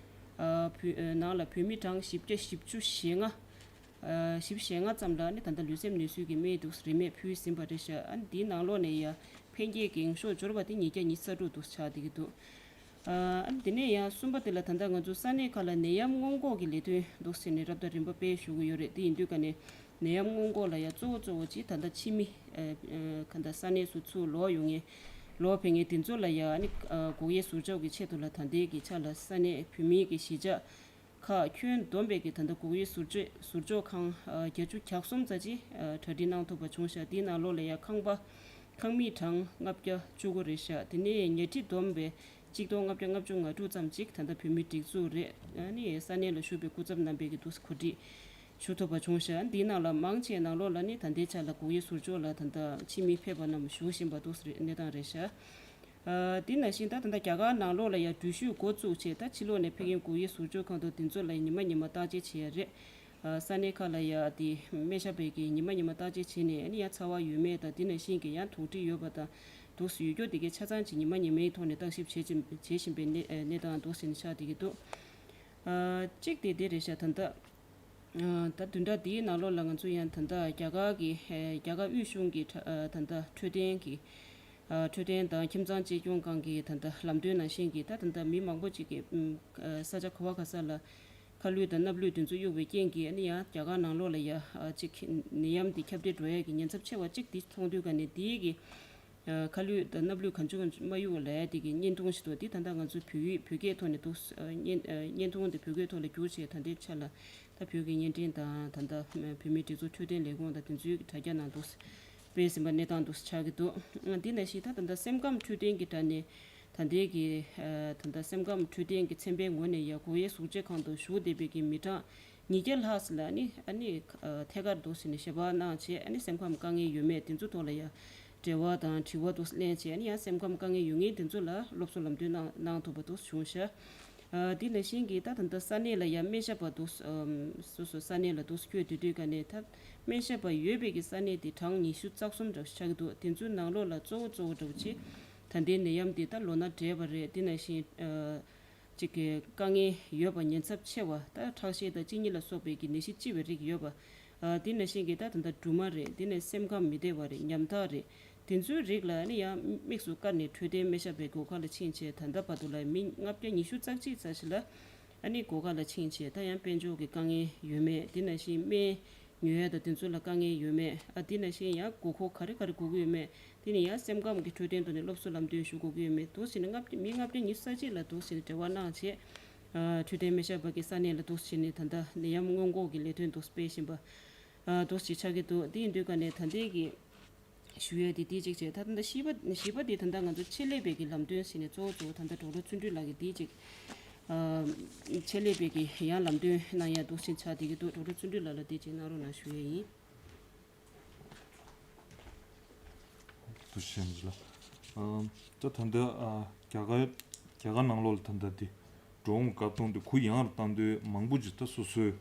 ཨ་བོད་ཨ་ནང་ལ་བོད་མི་གྲངས་བཞི་བརྒྱ་བཞི་བཅུ་ཞེ་ལྔ་ཨ་བཞི་བཅུ་ཞེ་ལྔ་ཙམ་ལ་ནི་ད་ལྟ་ལུས་སེམས་ནུས་གསོའི་གི་སྨན་འདུག་རིན་མེད་ཕུལ་ཟིན་པ་རེད་ཤག་ཨ་ནི་འདིའི་ནང་ལོགས་ནས་ཡ་ཕན་སྐྱེད་ཀྱི་འགེངས་ཤོག་འབྱོར་བ་དེ་ཉིས་བརྒྱ་ཉི་ཤུ་རྩ་དྲུག་འདུག་ཆགས་བསྡད་ཀྱི་འདུག་ཨ་ནི་དེ་ནས་ཡང་གསུམ་པ་དེ་ལ་ད་ལྟ་ང་ཚོ་ས་གནས་ཁག་ལ་ནད་ཡམས་སྔོན་འགོག་གི་ལས་དོན་འདུག་ཟེར་ནས་རབ་དང་རིམ་པ་སྤེལ་ཞུ་གི་ཡོད་རེད། དེ་ཡིན་དུས་ཀ་ནས་ནད་ཡམས་སྔོན་འགོག་ལ་ཡང་གཙོ་བོ་གཙོ་བོ་ཅིག་ད་ལྟ་ཕྱི་མི་ཨ་ཨ་ག་ད་ས་གནས་སུ་ཚུར་ལོག་ཡོང་མཁན་ལོག་ཕེབས་མཁན་དེ་ཚོ་ལ་ཡང་ཨ་ནི་ཨ་སྒོག་ཡའི་ཟུར་འཇོག་གི་ཆེད་དུ་ལ་ད་ལྟའི་གི་ཆ་ལ་ས་གནས་བོད་མིའི་གི་གཞིས་ཆགས་ཁག་ཁྱོན་བསྡོམས་པའི་གི་ད་ལྟ་སྒོག་ཡའི་ཟུར་འཇོག་ཟུར་འཇོག་ཁང་ཨ་བརྒྱད་ཅུ་གྱ་གསུམ་ཙམ་ཅིག་ཨ་གྲ་སྒྲིག་གནང་ཐུབ་པ་བྱུང་ཤག་དེའི་ནང་ལོགས་ལ་ཡང་ཁང་པ་ཁང་མིག་གྲངས་ལྔ་བརྒྱ་བཅུ་དགུ་རེད་ཤག་དེ་ནས་ཉལ་ཁྲི་བསྡོམས་པས་གཅིག་སྟོང་ལྔ་བརྒྱ་ལྔ་བཅུ་ང་དྲུག་ཙམ་ཅིག་ད་ལྟ་བོད་མི་སྒྲིག་འཛུགས་རེད། ཨ་ནི་ས་གནས་ལ་བཞུགས་པའི་སྐུ་ཚབ་རྣམ་པས་ཀྱི་འདུག་གོ་སྒྲིག་ཞུ་ཐུབ་པ་བྱུང་ཤག་འདིའི་ནང་ལ་མང་ཆེ་ནང་ལོགས་ལ་ནི་ད་ལྟའི་ཆ་ལ་སྒོག་ཡའི་ཟུར་འཇོག་ལ་ད་ལྟ་ཕྱི་མི་ཕེབས་པ་རྣམས་བཞུགས་བཞིན་པ་འདུག་རེད། གནས་སྟངས་རེད་ཤག་ཨ་དེ་ནང་བཞིན་ད་ད་ལྟ་རྒྱ་གར་ནང་ལོགས་ལ་ཡང་འགྲུལ་བཞུད་འགོ་བཙུགས་བྱས། ད་ཕྱི་ལོགས་ནས་ཕེབས་མཁན་སྒོག་ཡའི་ཟུར་འཇོག་ཁང་དུ་དེ་ཚོ་ལ་ཡང་ཉི་མ་ཉི་མ་བརྟག་དཔྱད་བྱེད་ཡ་རེད། ཨ་ས་གནས་ཁག་ལ་ཡ་དེ་སྨན་ཞབས་པའི་གི་ཉི་མ་ཉི་མ་བརྟག་དཔྱད་བྱས་ནས་ཨ་ནི་ཡ་ཚ་བ་ཡོད་མེད་དང་། དེ་ནང་བཞིན་གྱི་ཡང་དོགས་འདྲི་ཡོད་པ་དང་འདུག་སེ་ཡོད་རྒྱུ་དེ་གའི་ཆ་ཚང་ཅིག་ཉི་མ་ཉི་མའི་ཐོག་ནས་བརྟག་ཞིབ་བྱེད་བཞིན་བྱེད་བཞིན་པའི་གནས་ཨ་གནས་སྟངས་འདུག་སེ་ནས་ཆགས་བསྡད་ཀྱི་འདུག་ཨ་གཅིག་དེ་དེ་རེད་ཤག་ད་ལྟ་ཨ་ད་བདུན་ཕྲག་འདིའི་ནང་ལོགས་ལ་ང་ཚོ་ཡང་ད་ལྟ་རྒྱ་གར་གྱི་ཨ་རྒྱ་གར་དབུས་གཞུང་གི་ཨ་ད་ལྟ་འཕྲོད་བསྟེན་གྱི་ཨ་འཕྲོད་བསྟེན་དང་ཁྱིམ་ཚང་གཅེས་སྐྱོང་ཁང་གི་ད་ལྟ་ལམ་སྟོན་ནང་བཞིན་གྱི་ད་ད་ལྟ་མི་མང་པོ་ཅིག་གིས་ཨ་ས་ཆ་ག་བ་ག་ས་ལ་ཁ་ལུད་དང་སྣབས་ལུད་དེ་ཚོ་གཡུག་པའི་རྐྱེན་གྱིས་ཨ་ནི་ཡང་རྒྱ་གར་ནང་ལོགས་ལ་ཡ་ཨ་ཅིག་ནད་ཡམས་འདི་ཁྱབ་གདལ་འགྲོ་ཡས་ཀྱི་ཉེན་ཚབས་ཆེ་བ་གཅིག་འདི་མཐོང་དུས་ཀ་ནས་འདིའི་གི་ཨ་ཁ་ལུད་དང་སྣབས་ལུད་གང་བྱུང་མ་གཡུག་ལབ་ཡ་དེ་གི་བརྙན་ཐུང་ཞིག་འདུག་འདི་ད་ལྟ་ང་ཚོ་བོད་ཡིག་བོད་སྐད་ཐོག་ནས་འདུག་ཨ་བརྙན་ཨ་བརྙན་ཐུང་འདི་བོད་སྐད་ཐོག་ལ་བསྒྱུར་བྱས་ད་ལྟའི་ཆ་ལ་ད་བོད་ཀྱི་བརྙན་འཕྲིན་དང་ད་ལྟ་བོད་མིའི་སྒྲིག་འཛུགས་འཕྲོད་བསྟེན་ལས་ཁུངས་དང་དེ་ཚོའི་གི་དྲ་རྒྱ་ནང་འདུག་སྤེལ་ཟིན་པ་གནས་སྟངས་འདུག་ཆགས་ཀྱི་འདུག་འདི་ནང་བཞིན་ད་ད་ལྟ་སེམས་ཁམས་འཕྲོད་བསྟེན་གྱི་དྲ་ནས་ད་ལྟའི་གི་ཨ་ད་ལྟ་སེམས་ཁམས་འཕྲོད་བསྟེན་གྱི་ཚན་པའི་ངོས་ནས་ཡ་སྒོ་དབྱེ་གཟུགས་བྱད་ཁང་དུ་བཞུགས་བསྡད་པའི་གི་མི་གྲངས་ཉིས་བརྒྱ་ལྷག་ཙམ་ལ་ནི་ཨ་ནི་ཨ་ཐད་ཀར་འདུག་ཟེར་ནས་ཞལ་པར་གནང་བྱས། ཨ་ནི་སེམས་ཁམས་དཀའ་ངལ་ཡོད་མེད་དེ་ཚོ་ཐོག་ལ་ཡ་འབྲེལ་བ་དང་དྲི་བ་འདུག་ལེན་བྱས། ཨ་ནི་ཡང་སེམས་ཁམས་དཀའ་ངལ་ཡོད་མཁན་དེ་ཚོ་ལ་སློབ་གསོ་ལམ་སྟོན་གནང་གནང་ཐུབ་པ་འདུག་བྱུང་ཤག་ཨ་དེ་ནང་བཞིན་གྱི་ད་ད་ལྟ་ས་གནས་ལ་ཡ་སྨན་ཞབས་པ་འདུག་སོ་སོ་ས་གནས་ལ་འདུག་བསྐྱོད་དུས་དུས་ག་ནས་ད་སྨན་ཞབས་པ་ཡོད་པའི་གི་ས་གནས་དེ་གྲངས་ཉི་ཤུ་རྩ་གསུམ་འདྲ་བོ་ཆགས་ཀྱི་འདུག་དེ་ཚོའི་ནང་ལོགས་ལ་གཙོ་བོ་གཙོ་བོ་འདྲ་བོ་ཅིག་ད་ལྟའི་ནད་ཡམས་དེ་ད་ལོ་ན་བགྲེས་པ་རེད། དེ་ནང་བཞིན་ཨ་ཅིག་གི་དཀའ་ངལ་ཡོད་པ། ཉེན་ཚབས་ཆེ་བ། ད་ཁྲག་ཤེད་དང་གཅིན་སྙི་ལ་སོགས་པའི་གི་ནད་གཞི་ལྕི་བའི་རིགས་ཡོད་པ། ཨ་དེ་ནང་བཞིན་གྱི་ད་ད་ལྟ་སྦྲུམ་མ་རེད། དེ་ནས་སེམས་ཁམས་མི་བདེ་བ་རེད། ཉམ་ཐག་རེད། དེ་ཚོའི་རིགས་ལ་ནི་ཡང་དམིགས་སུ་བཀར་ནས་འཕྲོད་བསྟེན་སྨན་ཞབས་པའི་སྒོ་ཁ་ལ་ཕྱིན་བྱས་ད་ལྟ་བར་དུ་ལ་མི་ལྔ་བརྒྱ་ཉི་ཤུ་རྩ་གཅིག་ཙམ་ཞིག་ལ་ཨ་ནི་སྒོ་ཁ་ལ་ཕྱིན་བྱས་ད་ཡང་དཔལ་འབྱོར་གྱི་དཀའ་ངལ་ཡོད་མེད། དེ་ནང་བཞིན་སྨན་ཉོ་ཡ་དང་དེ་ཚོ་ལ་དཀའ་ངལ་ཡོད་མེད། ཨ་དེ་ནང་བཞིན་ཡང་དགོས་མཁོ་ག་རེ་ག་རེ་དགོས་ཀྱི་ཡོད་མེད། དེ་ནས་ཡང་སེམས་ཁམས་ཀྱི་འཕྲོད་བསྟེན་ཐོག་ནས་སློབ་གསོ་ལམ་སྟོན་ཞུ་དགོས་ཀྱི་ཡོད་མེད་འདུག་ཟེར་ནས་ལྔ་བརྒྱ་མི་ལྔ་བརྒྱ་ཉི་ཤུ་རྩ་གཅིག་ལ་འདུག་ཟེར་ནས་འབྲེལ་བ་གནང་བྱས། ཨ་འཕྲོད་བསྟེན་སྨན་ཞབས་པ་གི་ས་གནས་ལ་འདུག་ཟེར་ནས་ད་ལྟ་ནད་ཡམས་སྔོན་འགོག་གི་ལས་དོན་འདུག་སྤེལ་བཞིན་པ་ཨ་འདུག་ཅིག་ཆགས་ཀྱི་འདུག་དེ་ཡིན་དུས་ཀ་ནས་ད་ལྟའི་གི་ཞུ་ཡས་དེ་དེ་གཅིག་བྱས། ད་ད་ལྟ་བཞི་པ་བཞི་པ་དེ་ད་ལྟ་ང་ཚོ་ཆེད་ལས་པའི་གི་ལམ་སྟོན་ཟེར་ནས་གཙོ་བོ་གཙོ་བོ་ད་ལྟ་ཌོག་ཊར་བརྩོན་འགྲུས་ལགས་ཀྱིས་དེ་གཅིག་ཨ་ཆེད་ལས་པའི་གི་ཡང་ལམ་སྟོན་གནང་ཡ་འདུག་ཅིག་ཆགས་བསྡད་ཀྱི་འདུག་ཌོག་ཊར་བརྩོན་འགྲུས་ལགས་ལ་དེ་གཅིག་གནང་རོགས་གནང་ཞུ་ཡས་ཡིན། ཐུགས་རྗེ་ཆེ་ལགས། ཨམ་ད་ད་ལྟ་ཨ་རྒྱ་གར་རྒྱ་གར་ནང་ལོགས་ལ་ད་ལྟ་དེ་འགྲོ་འོང་བཀག་སྡོམ་དེ་གུ་ཡངས་རུ་བཏང་དུས་མང་པོ་ཅིག་ད་སོ་སོའི་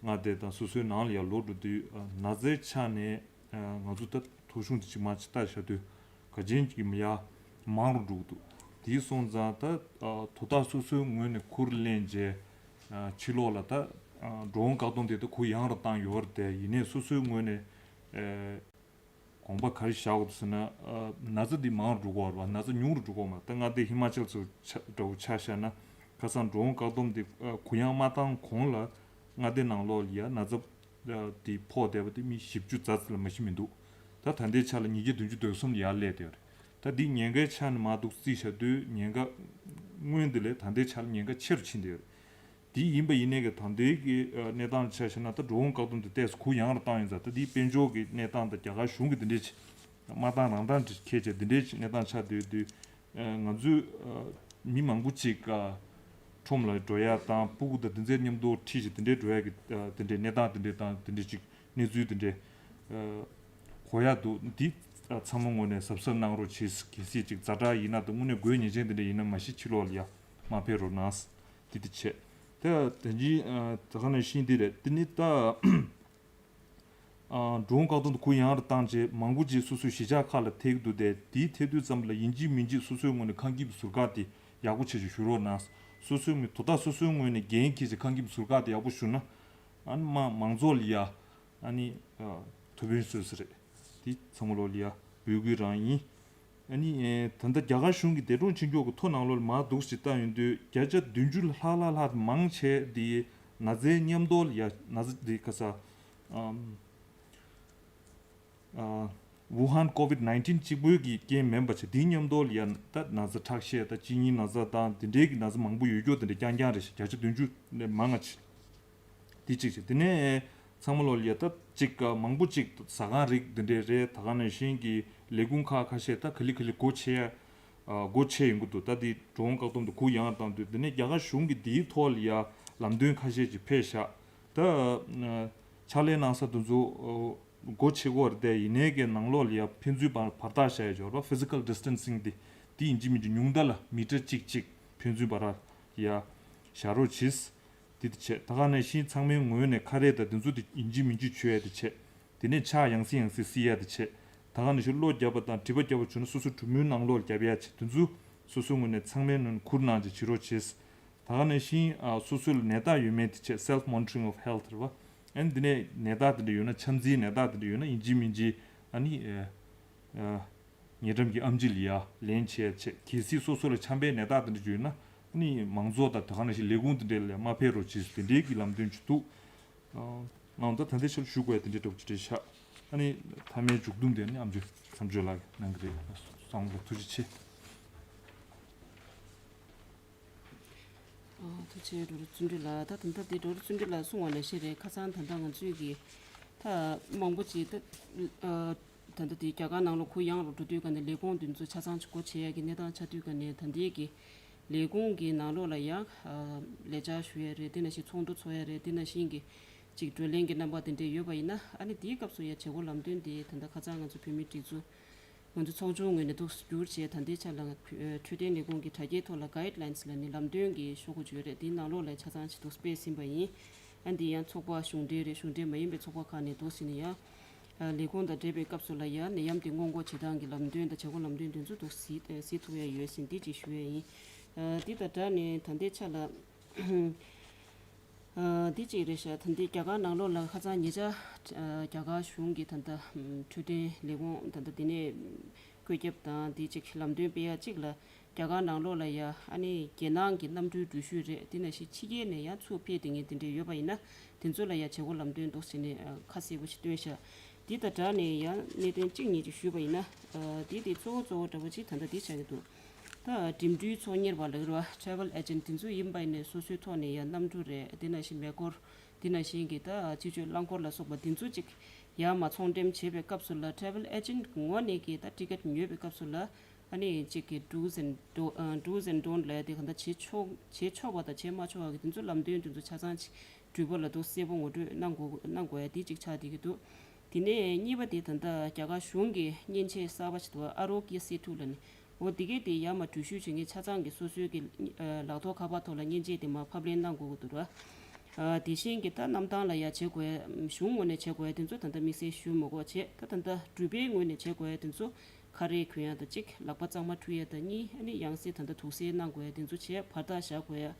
མངའ་སྡེ་དང་སོ་སོའི་ནང་ལ་ཡར་ལོག་འགྲོ་དུས་ཨ་ན་ཚའི་ཆ་ནས་ཨ་ང་ཚོ་ད་ཐོ་གཞུང་དེ་ཅིག་མར་ཅིག་བལྟས་བཞག་དུས་ག་ཅན་གྱི་ཡར་མང་རུ་འགྲོ་གི་འདུག་དེ་སོང་ཙང་ད་ཨ་དོ་བདག་སོ་སོའི་ངོས་ནས་ཁུར་ལེན་བྱས་ཨ་ཕྱི་ལོགས་ལ་ད་ཨ་འགྲོ་འོང་བཀག་སྡོམ་དེ་ད་གུ་ཡངས་རུ་བཏང་ཡོད་རེད་དེ། ཡིན་ནའི་སོ་སོའི་ངོས་ནས་ཨ་དགོངས་པ་ག་རེ་བཞག་དགོས་འདུག་ཟེར་ན། ཨ་ན་ཚ་འདི་མང་རུ་འགྲོ་གི་ཡོད་རེད་པ། ན་ཚ་ཉུང་རུ་འགྲོ་གི་ཡོད་མ་རེད། ད་མངའ་སྡེ་ཧི་མ་ཅལ་ཚོ་ཆ་འདྲ་བོ་ཆ་བཞག་ན་ཁ་སང་འགྲོ་འོང་བཀག་སྡོམ་འདི་ཨ་གུ་ཡངས་མ་བཏང་གོང་ལ་མངའ་སྡེ་ནང་ལོགས་ལ་ཡ་ན་ཚ་ཨ་འདི་ཕོག་བསྡད་པ་དེ་མི་བཞི་བཅུ་ཙམ་ལས་མ་ཞིག་མི་འདུག་ད་ད་ལྟའི་ཆ་ལ་ཉིས་བརྒྱ་བདུན་ཅུ་དོན་གསུམ་ལ་ཡར་སླེབས་བསྡད་ཡོད་རེད། ད་འདི་ཉེན་ཁའི་ཆ་ནས་མར་འདུག་རྩིས་བྱ་དུས་ཉེན་ཁ་སྔོན་འདི་ལས་ད་ལྟའི་ཆ་ལ་ཉེན་ཁ་ཆེ་རུ་ཕྱིན་བསྡད་ཡོད་རེད། དེ་ཡིན་པ་ཡིན་ནའི་གི་ད་ལྟའི་གི་ཨ་གནས་སྟངས་ཆ་བཞག་ན་ད་འགྲོ་འོང་བཀག་སྡོམ་དེ་ཏོག་ཙམ་གུ་ཡངས་རུ་བཏང་ཡོད་ཙང་། ད་དེའི་དཔལ་འབྱོར་གྱི་གནས་སྟངས་དང་རྒྱ་གར་གཞུང་གི་དེ་འདྲའི་ཅིག་མ་བཏང་རང་བཏང་ཅིག་ཁྱེད་ཅག་དེ་འདྲའི་ཅིག་གནས་སྟངས་ཆགས་བསྡད་དུས་ཨ་ང་ཚོས་ཨ་མི་མང་པོ་ཅིག་ཨ་ཁྲོམ་ལ་འགྲོ་ཡ་དང་སྤུ་གུ་དང་དེ་ཚོའི་མཉམ་དུ་ཁྲིད་ཅིག་དེ་འདྲའི་འགྲོ་ཡ་གི་ཨ་དེ་འདྲའི་གནས་སྟངས་དེ་འདྲའི་དང་དེ་འདྲའི་ཅིག་གནས་ཚུལ་དེ་འདྲའི་ཨ་གོ་ཡ་འདུག་འདི་ཨ་ཚང་མ་ངོས་ནས་གཟབ་གཟབ་གནང་རོགས་བྱེད། གལ་སྲིད་ཅིག་ཛ་དྲག་ཡིན་ན་དང་དངོས་གནས་དགོས་ངེས་ཅན་དེ་འདྲ་ཡིན་ན་མ་གཞི་ཕྱི་ལོགས་ལ་ཡ་མ་ཕེབས་རོགས་གནང་། དེ་དེ་བྱས། ད་དེ་འདྲའི་ད་ག་ནང་བཞིན་འདི་རེད། དེ་ནི་ད་འགྲོ་འོང་བཀག་སྡོམ་དུ་གུ་ཡངས་རུ་བཏང་རྗེས་མང་པོ་ཅིག་སོ་སོའི་གཞིས་ཆགས་ཁག་ལ་ཐེབས་ཀྱི་འདུག་སྟེ། དེའི་ཐེབས་དུས་ཙམ་ལ་ཡིན་གཅིག་མིན་གཅིག་སོ་སོའི་ངོས་ནས་ཁང་ཁྱིམ་ཟུར་བཀག་དེ་ཡག་པོ་བྱེད་ཆོག་ཞུ་རོགས་གནང་། སོ་སོའི་ངོས་དོ་བདག་སོ་སོའི་ངོས་ནས་འགན་འཁྱེར་བྱས་ཁང་ཁྱིམ་ཟུར་བཀག་དེ་ཡག་པོ་ཞུ་ན། ཨ་ནི་མ་མང་ཚོགས་ལ་ཡ་ཨ་ནི་ཐུགས་ཕན་གསོས་ས་རེད། དེ་ཚང་མ་ལོ་ལ་ཡ་འབོད་སྐུལ་རང་ཡིན། ཨ་ནི་ད་ལྟ་རྒྱ་གར་གཞུང་གིས་འདས་གྲོངས་ཕྱིན་ཀྱོག་གི་ཐོ་ནང་ལོགས་ལ་མར་འདུག་ཅིག་བལྟ་ཡོང་དུས་བརྒྱ་ཆ་བདུན་ཅུ་ལྷག་ལྷག་ལྷག་མང་ཆེ་དེ་ན་ཚའི་མཉམ་དུ་ལ་ཡ་ན་ཚ་དེ་ག་ས་ཨམ། ཝུ་ཧན་ཀོ་ཝིད་ནའིན་ཊིན་གཅིག་པོའི་གི་རྐྱེན་མིན་པ་བྱས། དེའི་མཉམ་དུ་ལ་ཡ་ད་ན་ཚ་ཁྲག་ཤེད་དང་གཅིན་སྙི་ན་ཚ་དང་དེ་འདྲའི་གི་ན་ཚ་མང་པོ་ཡོད་ཀྱོག་དེ་འདྲ་རྐྱང་རྐྱང་རེད་ཤག་བརྒྱ་ཆ་བདུན་ཅུ་ནས་མང་ང་ཆེ། དེ་གཅིག་བྱས། དེ་ནས་ཚང་མ་ལོ་ལ་ཡ་ད་གཅིག་ག་མང་པོ་གཅིག་ཟ་ཁང་རིགས་འདི་འདྲའི་རེད། ད་ག་ནང་བཞིན་གྱི་ལས་ཁུངས་ཁག་ཁ་ཤས་ད་ག་ལེ་ག་ལེ་སྒོ་ཕྱེ་ཡ་སྒོ་ཕྱེ་ཡོང་གི་འདུག་ད་དེ་འགྲོ་འོང་བཀག་སྡོམ་དུ་གུ་ཡངས་བཏང་དུས། དེ་ནས་རྒྱ་གར་གཞུང་གིས་དེའི་ཐོག་ལ་ཡ་ལམ་སྟོན་ཁ་ཤས་ཅིག་ཕེབས་ཤག་ད་ཕྱག་ལས་གནང་ས་དེ་ཚོ་སྒོ་ཕྱེ་གི་ཡོད་རེད་དེ། ཡིན་ནའི་གི་ནང་ལོགས་ལ་ཡ་ཕན་ཚུན་བར་བར་ཐག་བཞག་ཡ་ཅིག་ཡོད་རེད་པ། ཕི་ཛི་ཀལ་ཌི་སི་ཊན་སིང་དེ་དེ་ཡིན་གཅིག་མིན་གཅིག་ཉུང་མཐའ་ལ་མི་ཊར་གཅིག་གཅིག་ཕན་ཚུན་བར་ཡ་བཞག་རོགས་གྱིས། དེ་དེ་བྱས། ད་ག་ནང་བཞིན་ཚང་མའི་ངོས་ནས་ཁ་རས་དང་དེ་ཚོ་དེ་ཡིན་གཅིག་མིན་གཅིག་མཆོད་ཡ་དེ་བྱས། དེ་ནས་ཕྱག་ཡང་སེ་ཡང་སེ་བསིལ་ཡ་དེ་བྱས། ད་ག་ནང་བཞིན་གློ་བརྒྱབ་པ་དང་མགྲིན་པ་བརྒྱབ་པ་བྱུང་ན་སོ་སོ་གྲུ་མོའི་ནང་ལོགས་བརྒྱབ་ཡ་བྱས། དེ་ཚོ་སོ་སོའི་ངོས་ནས་ཚང་མའི་ནང་ཁུར་གནང་བྱས་བྱེད་རོགས་བྱེད། ད་ག་ནང་བཞིན་ཨ་སོ་སོ་ལ་ནད་རྟགས་ཡོད་མེད་དེ་བྱས། Self monitoring of health རེད་པ། ཨ་ནི་དེ་ནས་ནད་རྟགས་དེ་འདྲ་ཡོད་ན། ཆམ་ཚིག་ནད་རྟགས་དེ་འདྲ་ཡོད་ན་ཡིན་གཅིག་མིན་གཅིག་ཨ་ནི་ཨ་ཉེ་འགྲམ་གྱི་ཨེམ་ཆི་ལ་ཡ་ལན་བྱས་བྱས། གལ་སྲིད་སོ་སོ་ལ་ཆམ་པའི་ནད་རྟགས་དེ་འདྲ་ཡོད་ན་ཨ་ནི་མང་ཚོགས་དང་ད་ག་ནང་བཞིན་ལས་ཁུངས་དེ་འདྲ་ལ་མ་ཕེབས་རོགས་བྱེད། དེ་འདྲའི་གི་ལམ་སྟོན་ཅིག་འདུག་ཨང་། ད་ད་ལྟའི་ཆར་ཞུ་དགོས་དེ་འདྲའི་འདྲ་པོ་ཅིག་རེད་ཤག་ཨ་ནི་མཐའ་མའི་མཇུག་སྡོམ་དེ་ནི་ཨ་མཆོག་མཚམས་གཅོད་ལགས་གནང་གི་རེད། ཚང་མ་ལ་ཐུགས་རྗེ་ཆེ། ཨ་ཐུགས་རྗེ་ཆེ། ཌོག་ཊར་བརྩོན་འགྲུས་ལགས། ད་ད་ལྟ་དེ་ཌོག་ཊར་བརྩོན་འགྲུས་ལགས་གསུངས་པ་ནང་བཞིན་རེད། ཁ་སང་ད་ལྟ་ང་ཚོས་ཀྱི་ད་མང་པོ་ཅིག་ད་ཨ་ད་ལྟ་དེ་རྒྱ་གར་ནང་ལོགས་གུ་ཡངས་རུ་འགྲོ་དུས་ཀ་ནས་ལས་ཁུངས་དེ་ཚོ་ཆ་ཚང་ཅིག་སྒོ་ཕྱེ་ཡ་གི་གནས་སྟངས་ཆགས་དུས་ཀ་ནས། ད་ལྟའི་གི་ལས་ཁུངས་ཀྱི་ནང་ལོགས་ལ་ཡང་ཨ་ལས་བཅར་ཞུ་ཡ་རེད། དེ་ནང་བཞིན་ཚོགས་འདུ་ཚོགས་ཡ་རེད། དེ་ནང་བཞིན་གྱི་ཅིག་བགྲོ་གླེང་གི་རྣམ་པ་དེ་འདྲ་ཡོད་པ་ཡིན་ན། ཨ་ནི་དེའི་སྐབས་སུ་ཡང་བྱེད་སྒོ་ལམ་སྟོན་དེ་ད་ལྟ་ཁ་སང་ང་ཚོ་བོད་མིའི་སྒྲིག་འཛུགས་ང་ཚོ་ཚོགས་ཆུང་ངོས་ནས་འདུག་བསྒྱུར་བྱས། ད་ལྟའི་ཆ་ལ་འཕྲོད་བསྟེན་ལས་ཁུངས་ཀྱི་དྲ་རྒྱའི་ཐོག་ལ་guidelines ལབ་ནས་ལམ་སྟོན་གྱི་ཤོག་གུ་ཅིག་ཡོད་རེད། དེའི་ནང་ལོགས་ལ་ཆ་ཚང་ཞིག་འདུག་སྤེལ་ཟིན་པ་ཡིན། ཨ་འདི་ཡང་ཚོགས་པ་གཞུང་འབྲེལ་རེད། གཞུང་འབྲེལ་མ་ཡིན་པའི་ཚོགས་པ་ཁག་ནས་འདུག་ཟིན་ནས་ཡང་ལས་ཁུངས་དང་འབྲེལ་བའི་སྐབས་སུ་ལ་ཡང་ནད་ཡམས་དེ་སྔོན་འགོག་བྱེད་སྟངས་ཀྱི་ལམ་སྟོན་དང་བྱེད་སྒོ་ལམ་སྟོན་དེ་ཚོ་འདུག་གཟིགས་གཟིགས་ཐུབ་ཡ་ཡོད་ཟིན། འདི་ཅིག་ཞུ་ཡ་ཡིན། ཨ་འདི་དང་སྦྲགས་ནས་ད་ལྟའི་ཆ་ལ། ཨ་འདི་གཅིག་རེད་ཤག་ད་ལྟའི་རྒྱ་གར་ནང་ལོགས་ལ་ཁ་སང་ཉེ་ཆར་ཨ་རྒྱ་གར་གཞུང་གིས་ད་ལྟ་འཕྲོད་བསྟེན་ལས་ཁུངས་ད་ལྟ་འདི་ནས་བཀོད་ཁྱབ་དང་འདི་གཅིག་ལམ་སྟོན་སྤེལ་ཡ་གཅིག་ལ། རྒྱ་གར་ནང་ལོགས་ལ་ཡ་ཨ་ནི་རྒྱལ་ནང་གི་གནམ་གྲུའི་འགྲུལ་བཞུད་རེད། འདི་ནང་བཞིན་ཕྱི་རྒྱལ་ནས་ཡ་ཚུར་ཕེབས་བསྡད་མཁན་དེ་འདྲས་ཡོད་པ་ཡིན་ན། དེ་ཚོ་ལ་ཡ་བྱེད་སྒོ་ལམ་སྟོན་འདུག་ཟེར་ནས་ཨ་ཁ་གསལ་པོ་ཞིག་བཏོན་ཤག་འདི་དང་སྦྲགས་ནས་ཡང་གནད་དོན་གཅིག་གཉིས་ཅིག་ཞུས་པ་ཡིན་ན། ཨ་འདི་དེ་གཙོ་བོ་གཙོ་བོ་འདྲ་པོ་ཅིག་ད་ལྟ་འདི་ཆགས་ཀྱི་འདུག་ད་འགྲིམ་འགྲུལ་ཚོང་གཉེར་བ་ལབ་ཀྱི་རེད་པ། Travel agent འདི་ཚོ་ཡིན་པ་ཡིན་ནའི་སོ་སོའི་ཐོག་ནས་ཡང་གནམ་གྲུ་རེད། དེ་ནང་བཞིན་མེ་འཁོར། དེ་ནང་བཞིན་གྱི་ད་སྤྱི་སྤྱོད་རླངས་འཁོར་ལ་སོགས་པ་འདི་ཚོ་ཅིག་ཡར་མར་ཚོང་འགྲེམས་བྱེད་པའི་སྐབས་སུ་ལ། Travel agent གི་ངོས་ནས་ཀྱི་ད་ཊི་ཀེ་ཊི་ཉོས་པའི་སྐབས་སུ་ལ། ཨ་ནི་གཅིག་གི་do's and do- ཨ་do's and don't ལབ་ཡ་དེ་གང་ལྟར་བྱེད་ཆོག་བྱེད་ཆོག་པ་དང་བྱེད་མ་ཆོག་པ་གི་དེ་ཚོ་ལམ་སྟོན་དེ་ཚོ་ཆ་ཚང་ཅིག་འགྲུལ་པ་ལ་འདུག་གསལ་པོ་ངོ་སྤྲོད་གནང་དགོས་གནང་དགོས་ཡ་དེ་གཅིག་ཆགས་བསྡད་ཀྱི་འདུག་དེ་ནས་གཉིས་པ་དེ་ད་ལྟ་རྒྱ་གར་གཞུང་གི་མཉེན་ཆས་གསར་པ་ཞིག་འདུག Aarogya Setu ལབ་ནས། འོ་དེ་གས་དེ་ཡར་མར་འགྲུལ་བཞུད་བྱེད་མཁན་ཆ་ཚང་གི་སོ་སོའི་གི་ཨ་ལག་ཐོག་ཁ་པར་ཐོག་ལ་མཉེན་ཆས་དེ་མར་ཕབ་ལེན་གནང་དགོས་ཀྱི་འདུག་ར། ཨ་དེ་བཞིན་གྱི་ད་གནམ་ཐང་ལ་ཡ་བྱེད་དགོས་ཡ། གཞུང་ངོས་ནས་བྱེད་དགོས་ཡ་དེ་ཚོ་ད་ལྟ་དམིགས་བསལ་ཞུ་མི་དགོས་བྱས། ད་ད་ལྟ་འགྲུལ་པའི་ངོས་ནས་བྱེད་དགོས་ཡ་དེ་ཚོ་ཁ་རས་གོན་ཡ་དང་གཅིག་ལག་པ་གཙང་མ་འཁྲུ་ཡ་དང་གཉིས། ཨ་ནི་ཡང་སེ་ད་ལྟ་དུག་སེལ་གནང་དགོས་ཡ་དེ་ཚོ་བྱས། བར་ཐག་བཞག་དགོས་ཡ།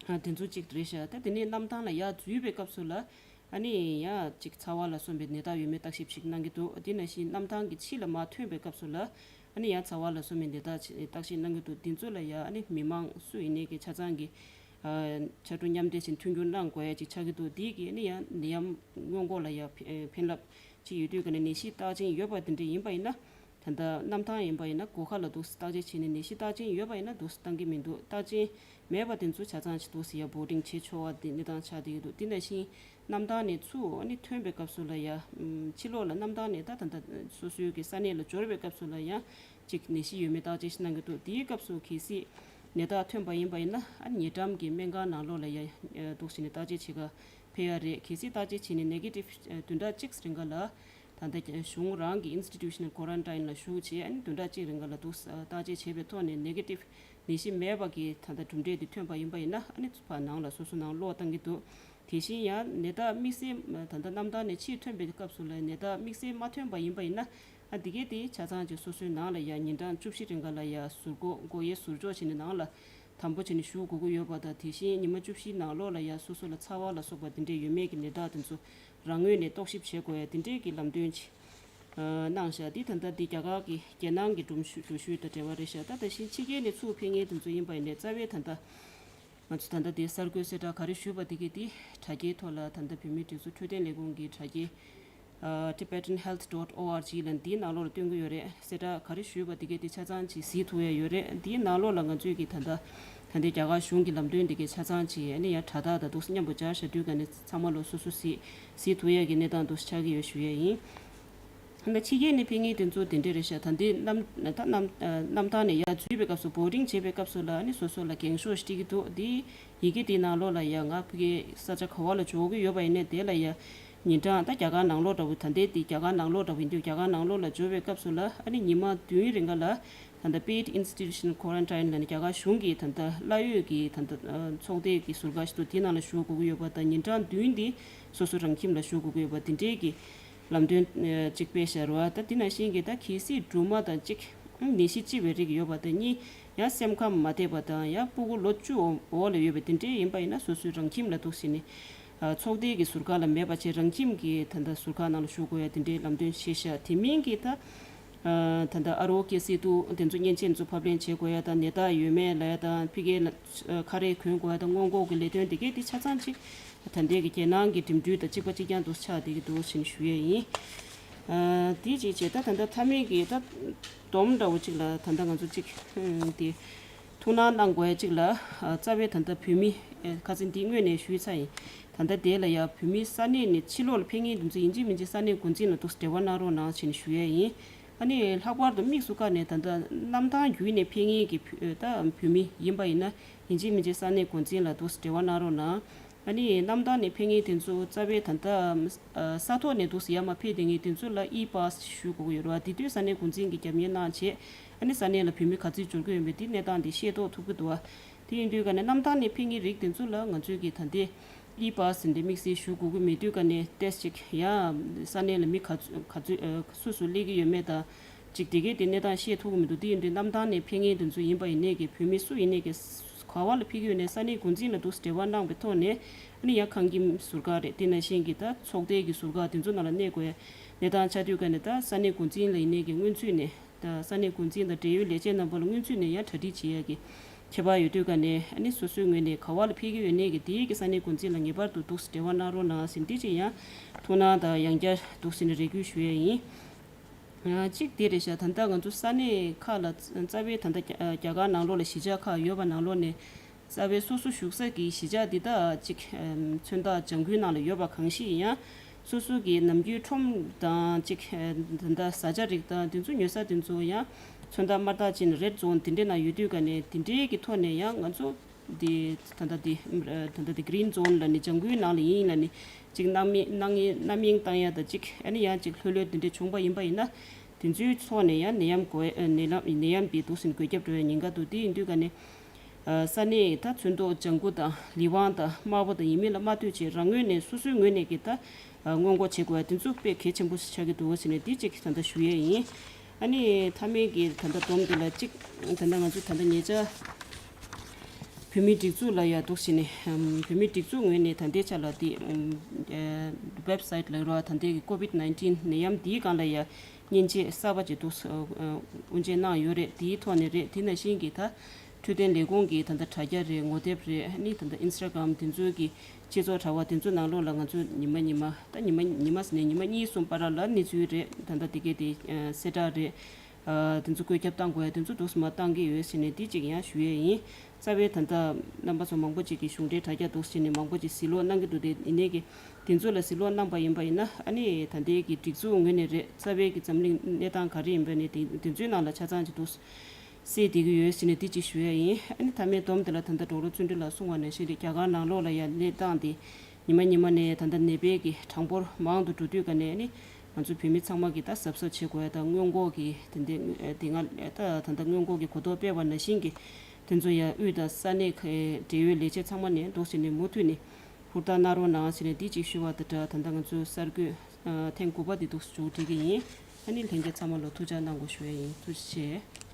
ཨ་དེ་ཚོ་གཅིག་རེད་ཤག་ད་དེ་ནས་གནམ་ཐང་ལ་ཡར་འཛུལ་བའི་སྐབས་སུ་ལ། ཨ་ནི་ཡང་གཅིག་ཚ་བ་ལ་སོགས་པའི་ནད་རྟགས་ཡོད་མེད་བརྟག་ཞིབ་ཞིག་གནང་གི་འདུག་དེ་ནང་བཞིན་གནམ་ཐང་གི་ཕྱི་ལ་མར་ཐོན་པའི་སྐབས་སུ་ལ། ཨ་ནི་ཡང་ཚ་བ་ལ་སོགས་པའི་ནད་རྟགས་ཆེ- བརྟག་ཞིབ་གནང་གི་འདུག་དེ་ཚོ་ལ་ཡང་ཨ་ནི་མི་མང་སུ་ཡིན་ནའི་གི་ཆ་ཚང་གི་ཨ་ཕྱར་གྲུ་མཉམ་འབྲེལ་བྱས་མཐུན་འགྱུར་གནང་དགོས་ཡ་ཅིག་ཆགས་ཀྱི་འདུག་དེའི་གི་ཨ་ནི་ཡང་ནད་ཡམས་སྔོན་འགོག་ལ་ཡང་ཕན་ཕན་རླབས་ཅིག་ཡོད་དུས་ཀ་ནས་ནད་གཞི་རྟགས་ཅན་ཡོད་པ་དེ་འདྲ་ཡིན་པ་ཡིན་ན། ད་ལྟ་གནམ་ཐང་ཡིན་པ་ཡིན་ན་སྒོ་ཁ་ལ་འདུག་སེ་བརྟག་དཔྱད་བྱས་ནས་ནད་གཞི་རྟགས་ཅན་ཡོད་པ་ཡིན་ན་འདུག་སེ་བཏང་གི་མི་འདུག་རྟགས་ཅན་མེད་པ་དེ་ཚོ་ཆ་ཚང་ཅིག་འདུག་སེ་ཡ་བོར་ཌིང་བྱེད་ཆོག་པ་དེ་གནས་སྟངས་ཆགས་བསྡད་ཀྱི་འདུག་དེ་ནང་བཞིན་གནམ་ཐང་ནས་ཚུར་ཨ་ནི་ཐོན་པའི་སྐབས་སུ་ལ་ཡ་ཕྱི་ལོགས་ལ་གནམ་ཐང་ནས་ད་ད་ལྟ་སོ་སོའི་གི་ས་གནས་ལ་འབྱོར་བའི་སྐབས་སུ་ལ་ཡ་ཅིག་ནད་གཞི་ཡོད་མེད་བརྟག་དཔྱད་ཞིག་གནང་གི་འདུག་དེའི་སྐབས་སུ་གལ་སྲིད་ནད་རྟགས་ཐོན་པ་ཡིན་པ་ཡིན་ན་ཨ་ནི་ཉེ་འགྲམ་གྱི་སྨན་ཁང་ནང་ལོགས་ལ་ཡ་འདུག་སེ་ནས་བརྟག་དཔྱད་བྱེད་ག་ཕེབས་ཡ་རེད། གལ་སྲིད་བརྟག་དཔྱད་བྱས་ནས་ནེ་གེ་ཊིབ་བདུན་ཕྲག་གཅིག་རིང་ག་ལ། ད་ལྟ་གཞུང་རང་གི་institutional quarantine ལ་ཞུགས་བྱས། ཨ་ནི་བདུན་ཕྲག་གཅིག་རིང་ག་ལ་འདུག་བརྟག་དཔྱད་བྱས་པའི་ཐོག་ནས་negative ནད་གཞི་མེད་པ་གི་ད་ལྟ་གྲུབ་འབྲས་དེ་ཐོན་པ་ཡིན་པ་ཡིན་ན། ཨ་ནི་ཕར་ནང་ལ་སོ་སོ་ནང་ལོག་བཏང་གི་འདུག་དེ་བཞིན་ཡང་ནད་རྟགས་དམིགས་བསལ་ད་ལྟ་གནམ་ཐང་ནས་ཕྱིར་ཐོན་པའི་སྐབས་སུ་ལ་ནད་རྟགས་དམིགས་བསལ་མ་ཐོན་པ་ཡིན་པ་ཡིན་ན། ཨ་འདི་གའི་དེ་ཆ་ཚང་ཅིག་སོ་སོའི་ནང་ལ་ཡང་ཉིན་གྲངས་བཅུ་བཞི་རིང་ག་ལ་ཡང་ཟུར་འགོག་འགོག་ཡའི་ཟུར་འཇོག་བྱས་ནས་ནང་ལ་དམ་པོ་བྱས་ནས་བཞུགས་དགོས་ཀྱི་ཡོད་པ་དང་། དེ་བཞིན་ཉི་མ་བཅུ་བཞིའི་ནང་ལོགས་ལ་ཡང་སོ་སོ་ལ་ཚ་བ་ལ་སོགས་པ་དེ་འདྲས་ཡོད་མེད་ཀྱི་ནད་རྟགས་དེ་ཚོ་རང་ངོས་ནས་རྟོག་ཞིབ་བྱེད་དགོས་ཡ་དེ་འདྲས་ཀྱི་ལམ་སྟོན་ཅིག་གནང་བཞག་འདི་ད་ལྟ་འདི་རྒྱ་གར་གྱི་རྒྱལ་ནང་གི་སྒྲོམ་གཞི་འགྲུལ་བཞུད་དང་འབྲེལ་བ་རེད་ཤག་ད་ད་བཞིན་ཕྱི་རྒྱལ་ནས་ཚུར་ཕེབས་མཁན་དེ་ཚོ་ཡིན་པ་ཡིན་ནའི་རྩ་བའི་ད་ལྟ་ང་ཚོ་ད་ལྟ་འདི་གསར་འགོད་གསལ་བསྒྲགས་ག་རེ་ཞུས་པ་དེ་གའི་དེ་དྲ་རྒྱའི་ཐོག་ལ་ད་ལྟ་བོད་མིའི་སྒྲིག་འཛུགས་འཕྲོད་བསྟེན་ལས་ཁུངས་ཀྱི་དྲ་རྒྱའི་ཨ་tibetan health dot org ལ་འདིའི་ནང་ལོགས་ལ་སྟོན་གྱི་ཡོད་རེད། གསལ་བསྒྲགས་ག་རེ་ཞུས་པ་དེ་གའི་དེ་ཆ་ཚང་ཅིག་གཟིགས་ཐུབ་ཡ་ཡོད་རེད། འདིའི་ནང་ལོགས་ལ་ང་ཚོས་ཀྱི་ད་ལྟ་ད་ལྟའི་རྒྱ་གར་གཞུང་གི་ལམ་སྟོན་དེ་གའི་ཆ་ཚང་ཅིག་ཨ་ནི་ཡང་དྲ་ཐག་དང་འདུག་མཉམ་པོ་སྦྱར་བཞག་དུས་ག་ནས་ཚང་མ་ལོ་སོ་སོ་གཟིགས་གཟིགས་ཐུབ་ཡ་གི་གནས་སྟངས་འདུག་ཆགས་ཀྱི་ཡོད་ཞུ་ཡ་ཡིན། ད་ཕྱི་རྒྱལ་ནས་ཕེབས་མཁན་དེ་ཚོ་དེ་འདྲས་རེད་ཤག་ད་འདི་གནམ་ད་གནམ་གནམ་ཐང་ནས་ཡར་འཛུལ་བའི་སྐབས་སུ་boarding བྱེད་པའི་སྐབས་སུ་ལ་ཨ་ནི་སོ་སོ་ལ་འགེངས་ཤོག་ཞིག་སྤྲད་ཀྱི་འདུག་འདི་ཡི་གེ་དེའི་ནང་ལོགས་ལ་ཡ་ང་ཕ་གི་ས་ཆ་ག་བ་ལ་འབྱོར་གྱི་ཡོད་པ་ཡིན་ནའི་དེ་ལ་ཡ་ཉིན་གྲངས་ད་རྒྱ་གར་ནང་ལོགས་འདྲ་བོ་ད་ལྟའི་དེ་རྒྱ་གར་ནང་ལོགས་འདྲ་བོ་ཡིན་དུས་རྒྱ་གར་ནང་ལོགས་ལ་འབྱོར་བའི་སྐབས་སུ་ལ་ཨ་ནི་ཉི་མ་བདུན་རིང་ག་ལ་ད་ལྟ་paid institutional quarantine ལ་ནི་རྒྱ་གར་གཞུང་གི་ད་ལྟ་གླ་ཡོད་ཀྱི་ད་ལྟ་ཚོགས་སྡེ་གི་ཟུར་བཀག་ཞིག་འདུག་དེའི་ནང་ལ་ཞུགས་དགོས་ཀྱི་ཡོད་པ་དང་ཉིན་གྲངས་བདུན་དེ་སོ་སོ་རང་ཁྱིམ་ལ་བཞུགས་དགོས་ཀྱི་ཡོད་པ་དེ་འདྲའི་གི་ལམ་སྟོན་ཨ་གཅིག་སྤེལ་བཞག་རེད་བ། ད་དེ་ནང་བཞིན་གྱི་ད་གལ་སྲིད་སྦྲུམ་མ་དང་གཅིག་ནད་གཞི་ལྕི་བའི་རིགས་ཡོད་པ་དང་གཉིས་ཡང་སེམས་ཁམས་མ་བདེ་བ་དང་ཡང་སྤུ་གུ་ལོ་བཅུ་འོ་འོག་ལ་ཡོད་པ་དེ་འདྲའི་ཡིན་པ་ཡིན་ན་སོ་སོའི་རང་ཁྱིམ་ལ་འདུག་ཟེར་ནས་ཨ་ཚོགས་སྡེ་གི་ཟུར་བཀག་ལ་མེད་པ་བྱས་རང་ཁྱིམ་གྱི་ད་ལྟ་ཟུར་བཀག་ནང་ལ་བཞུགས་དགོས་ཡ་དེ་འདྲའི་ལམ་སྟོན་བྱས་ཤག་དེ་མིན་གྱི་ད་ཨ་ད་ལྟ་ཨ་རོ་ཀེ་སེ་ཏུ་དེ་ཚོ་མཉེན་ཆས་ཚོ་ཕབ་ལེན་བྱེད་དགོས་ཡ་དང་ནད་རྟགས་ཡོད་མེད་ལབ་ཡ་དང་ཕ་གིའི་ཁ་རས་གོན་དགོས་ཡ་དང་སྔོན་འགོག་གི་ལས་དོན་དེ་གས་དེ་ཆ་ཚང་ཅིག་ད་ལྟའི་གི་རྒྱལ་ནང་གི་འགྲིམ་འགྲུལ་དང་གཅིག་པ་གཅིག་རྐྱང་དུ་ཆགས་བསྡད་ཀྱི་འདུག་ཟེར་ནས་ཞུ་ཡས་ཡིན། ཨ་དེ་གཅིག་བྱས་ད་ད་ལྟ་མཐའ་མའི་གི་ད་སྡོམ་འདྲ་བོ་གཅིག་ལ་ད་ལྟ་ང་ཚོ་གཅིག་དེ་ཐུགས་སྣང་གནང་དགོས་ཡ་གཅིག་ལ་ཨ་རྩ་བའི་ད་ལྟ་བོད་མི་ཨ་ཁ་སང་འདི་སྔོན་ནས་ཞུས་ཚར་ཡིན། ད་ལྟ་དེ་ལ་ཡ་བོད་མི་ས་གནས་ནས་ཕྱི་ལོགས་ལ་ཕེབས་མཁན་དེ་ཚོ་ཡིན་གཅིག་མིན་གཅིག་ས་གནས་འགོ་འཛིན་ལ་འདུག་འབྲེལ་བ་གནང་རོགས་གནང་ཞེས་ཞུ་ཡས་ཡིན། ཨ་ནི་ལྷག་པར་དུ་དམིགས་སུ་བཀར་ནས་ད་ལྟ་གནམ་ཐང་བརྒྱུད་ནས་ཕེབས་མཁན་གྱི་བོད་ད་བོད་མི་ཡིན་པ་ཡིན་ན་ཡིན་གཅིག་མིན་གཅིག་ས་གནས་འགོ་འཛིན་ལ་འདུག་འབྲེལ་བ་གནང་རོགས་གནང་། ཨ་ནི་གནམ་ཐང་ནས་ཕེབས་མཁན་དེ་ཚོ་རྩ་བའི་ད་ལྟ་ས་ཐོག་ནས་འདུག་ཡར་མར་ཕེབས་བསྡད་མཁན་དེ་ཚོ་ལ་ཨི་པཱས་ཞུ་དགོས་ཀྱི་ཡོད་རེད་བ། དེ་དུས་ས་གནས་འགོ་འཛིན་གྱིས་རྒྱབ་གཉེར་གནང་བྱས་ཨ་ནི་ས་གནས་ལ་བོད་མི་ག་ཚོད་འབྱོར་གྱི་ཡོད་མེད་དེ་གནས་སྟངས་དེ་ཤེས་རྟོགས་ཐུབ་ཀྱི་འདུག་བ། དེ་ཡིན་དུས་ག་ནས་གནམ་ཐང་ནས་ཕེབས་མཁན་རིགས་དེ་ཚོ་ལ་ང་ཚོས་ཀྱིས་ད་ལྟའི་ཨི་པཱས་ཟེར་འདི་དམིགས་བསལ་ཞུ་དགོས་ཀྱི་མེད་དུས་ག་ནས་ཏོག་ཙམ་ཅིག་ཡང་ས་གནས་ལ་མི་ག་ཚོད་ག་ཚོད་ཨ་སུ་སུ་སླེབས་ཀྱི་ཡོད་མེད་དང་ཅིག་དེ་གས་དེ་གནས་སྟངས་ཤེས་ཐུབ་ཀྱི་མི་འདུག་དེ་ཡིན་དུས་གནམ་ཐང་ནས་ཕེབས་མཁན་དེ་ཚོ་ཡིན་པ་ཡིན་ནའི་གི་བོད་མི་སུ་ཡིན་ནའི་གི་ག་བ་ལ་ཕེབས་ཀྱི་ཡོད་ནའི་ས་གནས་འགོ་འཛིན་ལ་འདུག་འབྲེལ་བ་གནང་བའི་ཐོག་ནས་ཨ་ནི་ཡང་ཁང་ཁྱིམ་ཟུར་བཀག་རེད། དེ་ནང་བཞིན་གྱི་ད་ཚོགས་སྡེ་གི་ཟུར་བཀག་དེ་ཚོ་ནང་ལ་གནས་དགོས་ཡ་གནས་སྟངས་ཆགས་དུས་ག་ནས་ད་ས་གནས་འགོ་འཛིན་ལ་ཡིན་ནའི་གི་སྔོན་ཚུད་ནས། ད་ས་གནས་འགོ་འཛིན་དང་འབྲེལ་ཡོད་ལས་བྱེད་རྣམ་པ་ལ་སྔོན་ཚུད་ནས་ཡང་གྲ་སྒྲིག་བྱེད་ཡ་གི་ཁྱད་པར་ཡོད་དུས་ག་ནས་ཨ་ནི་སོ་སོའི་ངོས་ནས་ག་བ་ལ་ཕེབས་ཀྱི་ཡོད་ནའི་གི་དེའི་གི་ས་གནས་འགོ་འཛིན་ལ་ངེས་པར་དུ་འདུག་འབྲེལ་བ་གནང་རོགས་གནང་ཟེར་འདི་ཅིག་ཡང་ཐུགས་སྣང་དང་ཡང་བསྐྱར་འདུག་ཟེར་ནས་རེ་སྐུལ་ཞུ་ཡ་ཡིན། ཡང་གཅིག་དེ་རེད་ཤག་ད་ལྟ་ང་ཚོ་ས་གནས་ཁག་ལ་རྩ་བའི་ད་ལྟ་རྒྱ་རྒྱ་གར་ནང་ལོགས་ལ་གཞིས་ཆགས་ཁག་ཡོད་པ་ནང་ལོགས་ནས། རྩ་བའི་སོ་སོ་བཞུགས་ས་གི་གཞིས་ཆགས་འདི་དག་ཅིག་ཨམ་མཚོན་རྟགས་ལྗང་ཁུའི་ནང་ལ་ཡོད་པ་གང་ཞིག་ཡིན་ཡང་། སོ་སོ་གི་ནམ་རྒྱུན་ཁྲོམ་དང་ཅིག་ཨ་ད་ལྟ་བཟའ་བཅའ་རིགས་དང་དེ་ཚོ་ཉོ་ས་དེ་ཚོ་ཡང་མཚོན་རྟགས་དམར་རྟགས་ཅན་red zone དེ་འདྲའི་ནང་ཡོད་དུས་ག་ནས་དེ་འདྲའི་གི་ཐོག་ནས་ཡང་ང་ཚོ་འདི་ད་ལྟ་འདི་ཨམ་ཨ་ད་ལྟ་འདི་green zone ལ་ནི་ལྗང་ཁུའི་ནང་ལ་ཡིན་ལ་ནི་ཅིག་སྣང་མེད་སྣང་ངེ་རྣམ་གཡེང་བཏང་ཡ་དང་ཅིག་ཨ་ནི་ཡང་ཅིག་ལྷོད་ལྷོད་དེ་འདྲའི་བྱུང་པ་ཡིན་པ་ཡིན་ན། དེ་ཚོའི་ཐོག་ནས་ཡང་ནད་ཡམས་འགོས་ཨ་ནད་ལམ་ནད་ཡམས་དེ་འདུག་ཟིན་འགོས་རྒྱབ་འགྲོ་བའི་ཉེན་ཁ་འདུག་དེ་ཡིན་དུས་ག་ནས། ཨ་ས་གནས་ད་ཚོན་མདོག་ལྗང་ཁུ་དང་ལི་ཝང་དང་དམར་པོ་དང་ཡིན་མིན་ལ་མ་ལྟོས་བྱས་རང་ངོས་ནས་སོ་སོའི་ངོས་ནས་ཀྱི་ད་ཨ་སྔོན་འགོག་བྱེད་དགོས་ཡ་དེ་ཚོ་དཔེ་གལ་ཆེན་པོ་ཞིག་ཆགས་ཀྱི་འདུག་ཟེར་ནས་དེ་གཅིག་ད་ལྟ་ཞུ་ཡས་ཡིན། ཨ་ནི་མཐའ་མའི་གི་ད་ལྟ་སྡོམ་དེ་ལ་གཅིག་ད་ལྟ་ང་ཚོ་ད་ལྟ་ཉེ་ཆར་བོད་མིའི་སྒྲིག་འཛུགས་ལ་ཡ་འདུག་ཟེར་ནས་ཨམ་བོད་མིའི་སྒྲིག་འཛུགས་ངོས་ནས་ད་ལྟའི་ཆ་ལ་དེ་ཨམ་ཨ་website ལ་རོ་ད་ལྟའི་གི་COVID nineteen ནད་ཡམས་དེའི་སྒང་ལ་ཡ་མཉེན་ཆས་གསར་པ་ཅིག་འདུག་ཨ་དབུ་འབྱེད་གནང་ཡོད་རེད། དེའི་ཐོག་ནས་རེད། དེ་ནང་བཞིན་གྱི་ད་འཕྲོད་བསྟེན་ལས་ཁུངས་ཀྱི་ད་ལྟ་དྲ་རྒྱ་རེད། ངོ་དེབ་རེད། ཨ་ནི་ད་ལྟ་Instagram དེ་ཚོའི་གི་སྤྱི་ཚོགས་དྲ་བ་དེ་ཚོའི་ནང་ལོགས་ལ་ང་ཚོས་ཉི་མ་ཉི་མ་ད་ཉི་མ་ཉི་མ་ཟེར་ནས་ཉི་མ་གཉིས་གསུམ་བར་ལ་གནས་ཚུལ་རེད། ད་ལྟ་དེ་གའི་དེ་གསལ་བསྒྲགས་རེད། ཨ་དེ་ཚོ་བཀོད་ཁྱབ་བཏང་དགོས་ཡ་དེ་ཚོ་འདུག་སེ་མར་བཏང་གི་ཡོད་ཟེར་ནས་དེ་གཅིག་ཡང་ཞུ་ཡས་ཡིན། རྩ་བའི་ད་ལྟ་རྣམ་པ་ཚོ་མང་པོ་ཅིག་གིས་གཞུང་འབྲེལ་དྲ་རྒྱ་འདུག་ཟེར་ནས་མང་པོ་ཅིག་གཟིགས་རློག་གནང་གི་འདུག་དེ་ཡིན་ནའི་གི་དེ་ཚོ་ལ་གཟིགས་རློག་གནང་པ་ཡིན་པ་ཡིན་ན་ཨ་ནི་ད་ལྟའི་གི་སྒྲིག་འཛུགས་ངོས་ནས་རེད། རྩ་བའི་གི་འཛམ་གླིང་གནས་སྟངས་ག་རེ་ཡིན་པ་ནས་དེ་དེ་ཚོའི་ནང་ལ་ཆ་ཚང་ཅིག་འདུག་སེ་བསྡད་ཀྱི་ཡོད་ཟེར་ནས་དེ་གཅིག་ཞུ་ཡ་ཡིན། ཨ་ནི་མཐའ་མའི་སྡོམ་དེ་ལ་ད་ལྟ་ཌོག་ཊར་བརྩོན་འགྲུས་ལགས་གསུངས་པ་ནང་བཞིན་རེད། རྒྱ་གར་ནང་ལོགས་ལ་ཡ་གནས་སྟངས་དེ་ཉི་མ་ཉི་མ་ནས་ད་ལྟ་ནད་པའི་གི་གྲངས་འབོར་མང་དུ་འགྲོ་དུས་ག་ནས་ཨ་ནི་ ང་ཚོ་བོད་མི་ཚང་མ་གིས་ད་གཟབ་གཟབ་བྱེད་དགོས་ཡ། ད་སྔོན་འགོག་གི་དེ་འདྲའི་དེ་སྔ་ད་ད་ལྟ་སྔོན་འགོག་གི་གོ་རྟོགས་སྤེལ་བ་ནང་བཞིན་གྱི་དེ་ཚོ་ཡ་དབུས་དང་ས་གནས་ཁའི་འབྲེལ་ཡོད་ལས་བྱེད་ཚང་མ་ནས་འདུག་སེ་ནས་མུ་མཐུད་ནས་ཧུར་ཐག་གནང་རོགས་གནང་ཟེར་ནས་འདི་གཅིག་ཞུ་བ་དང་སྦྲགས། ད་ལྟ་ང་ཚོའི་གསར་འགོད་ཐེངས་དགུ་པ་འདི་འདུག་སེ་མཇུག་སྒྲིལ་གྱི་ཡིན། ཨ་ནི་ལྷན་རྒྱས་ཚང་མ་ལ་ཐུགས་ཅག་གནང་དགོས་ཞུ་ཡ་ཡིན། ཐུགས་རྗེ་ཆེ།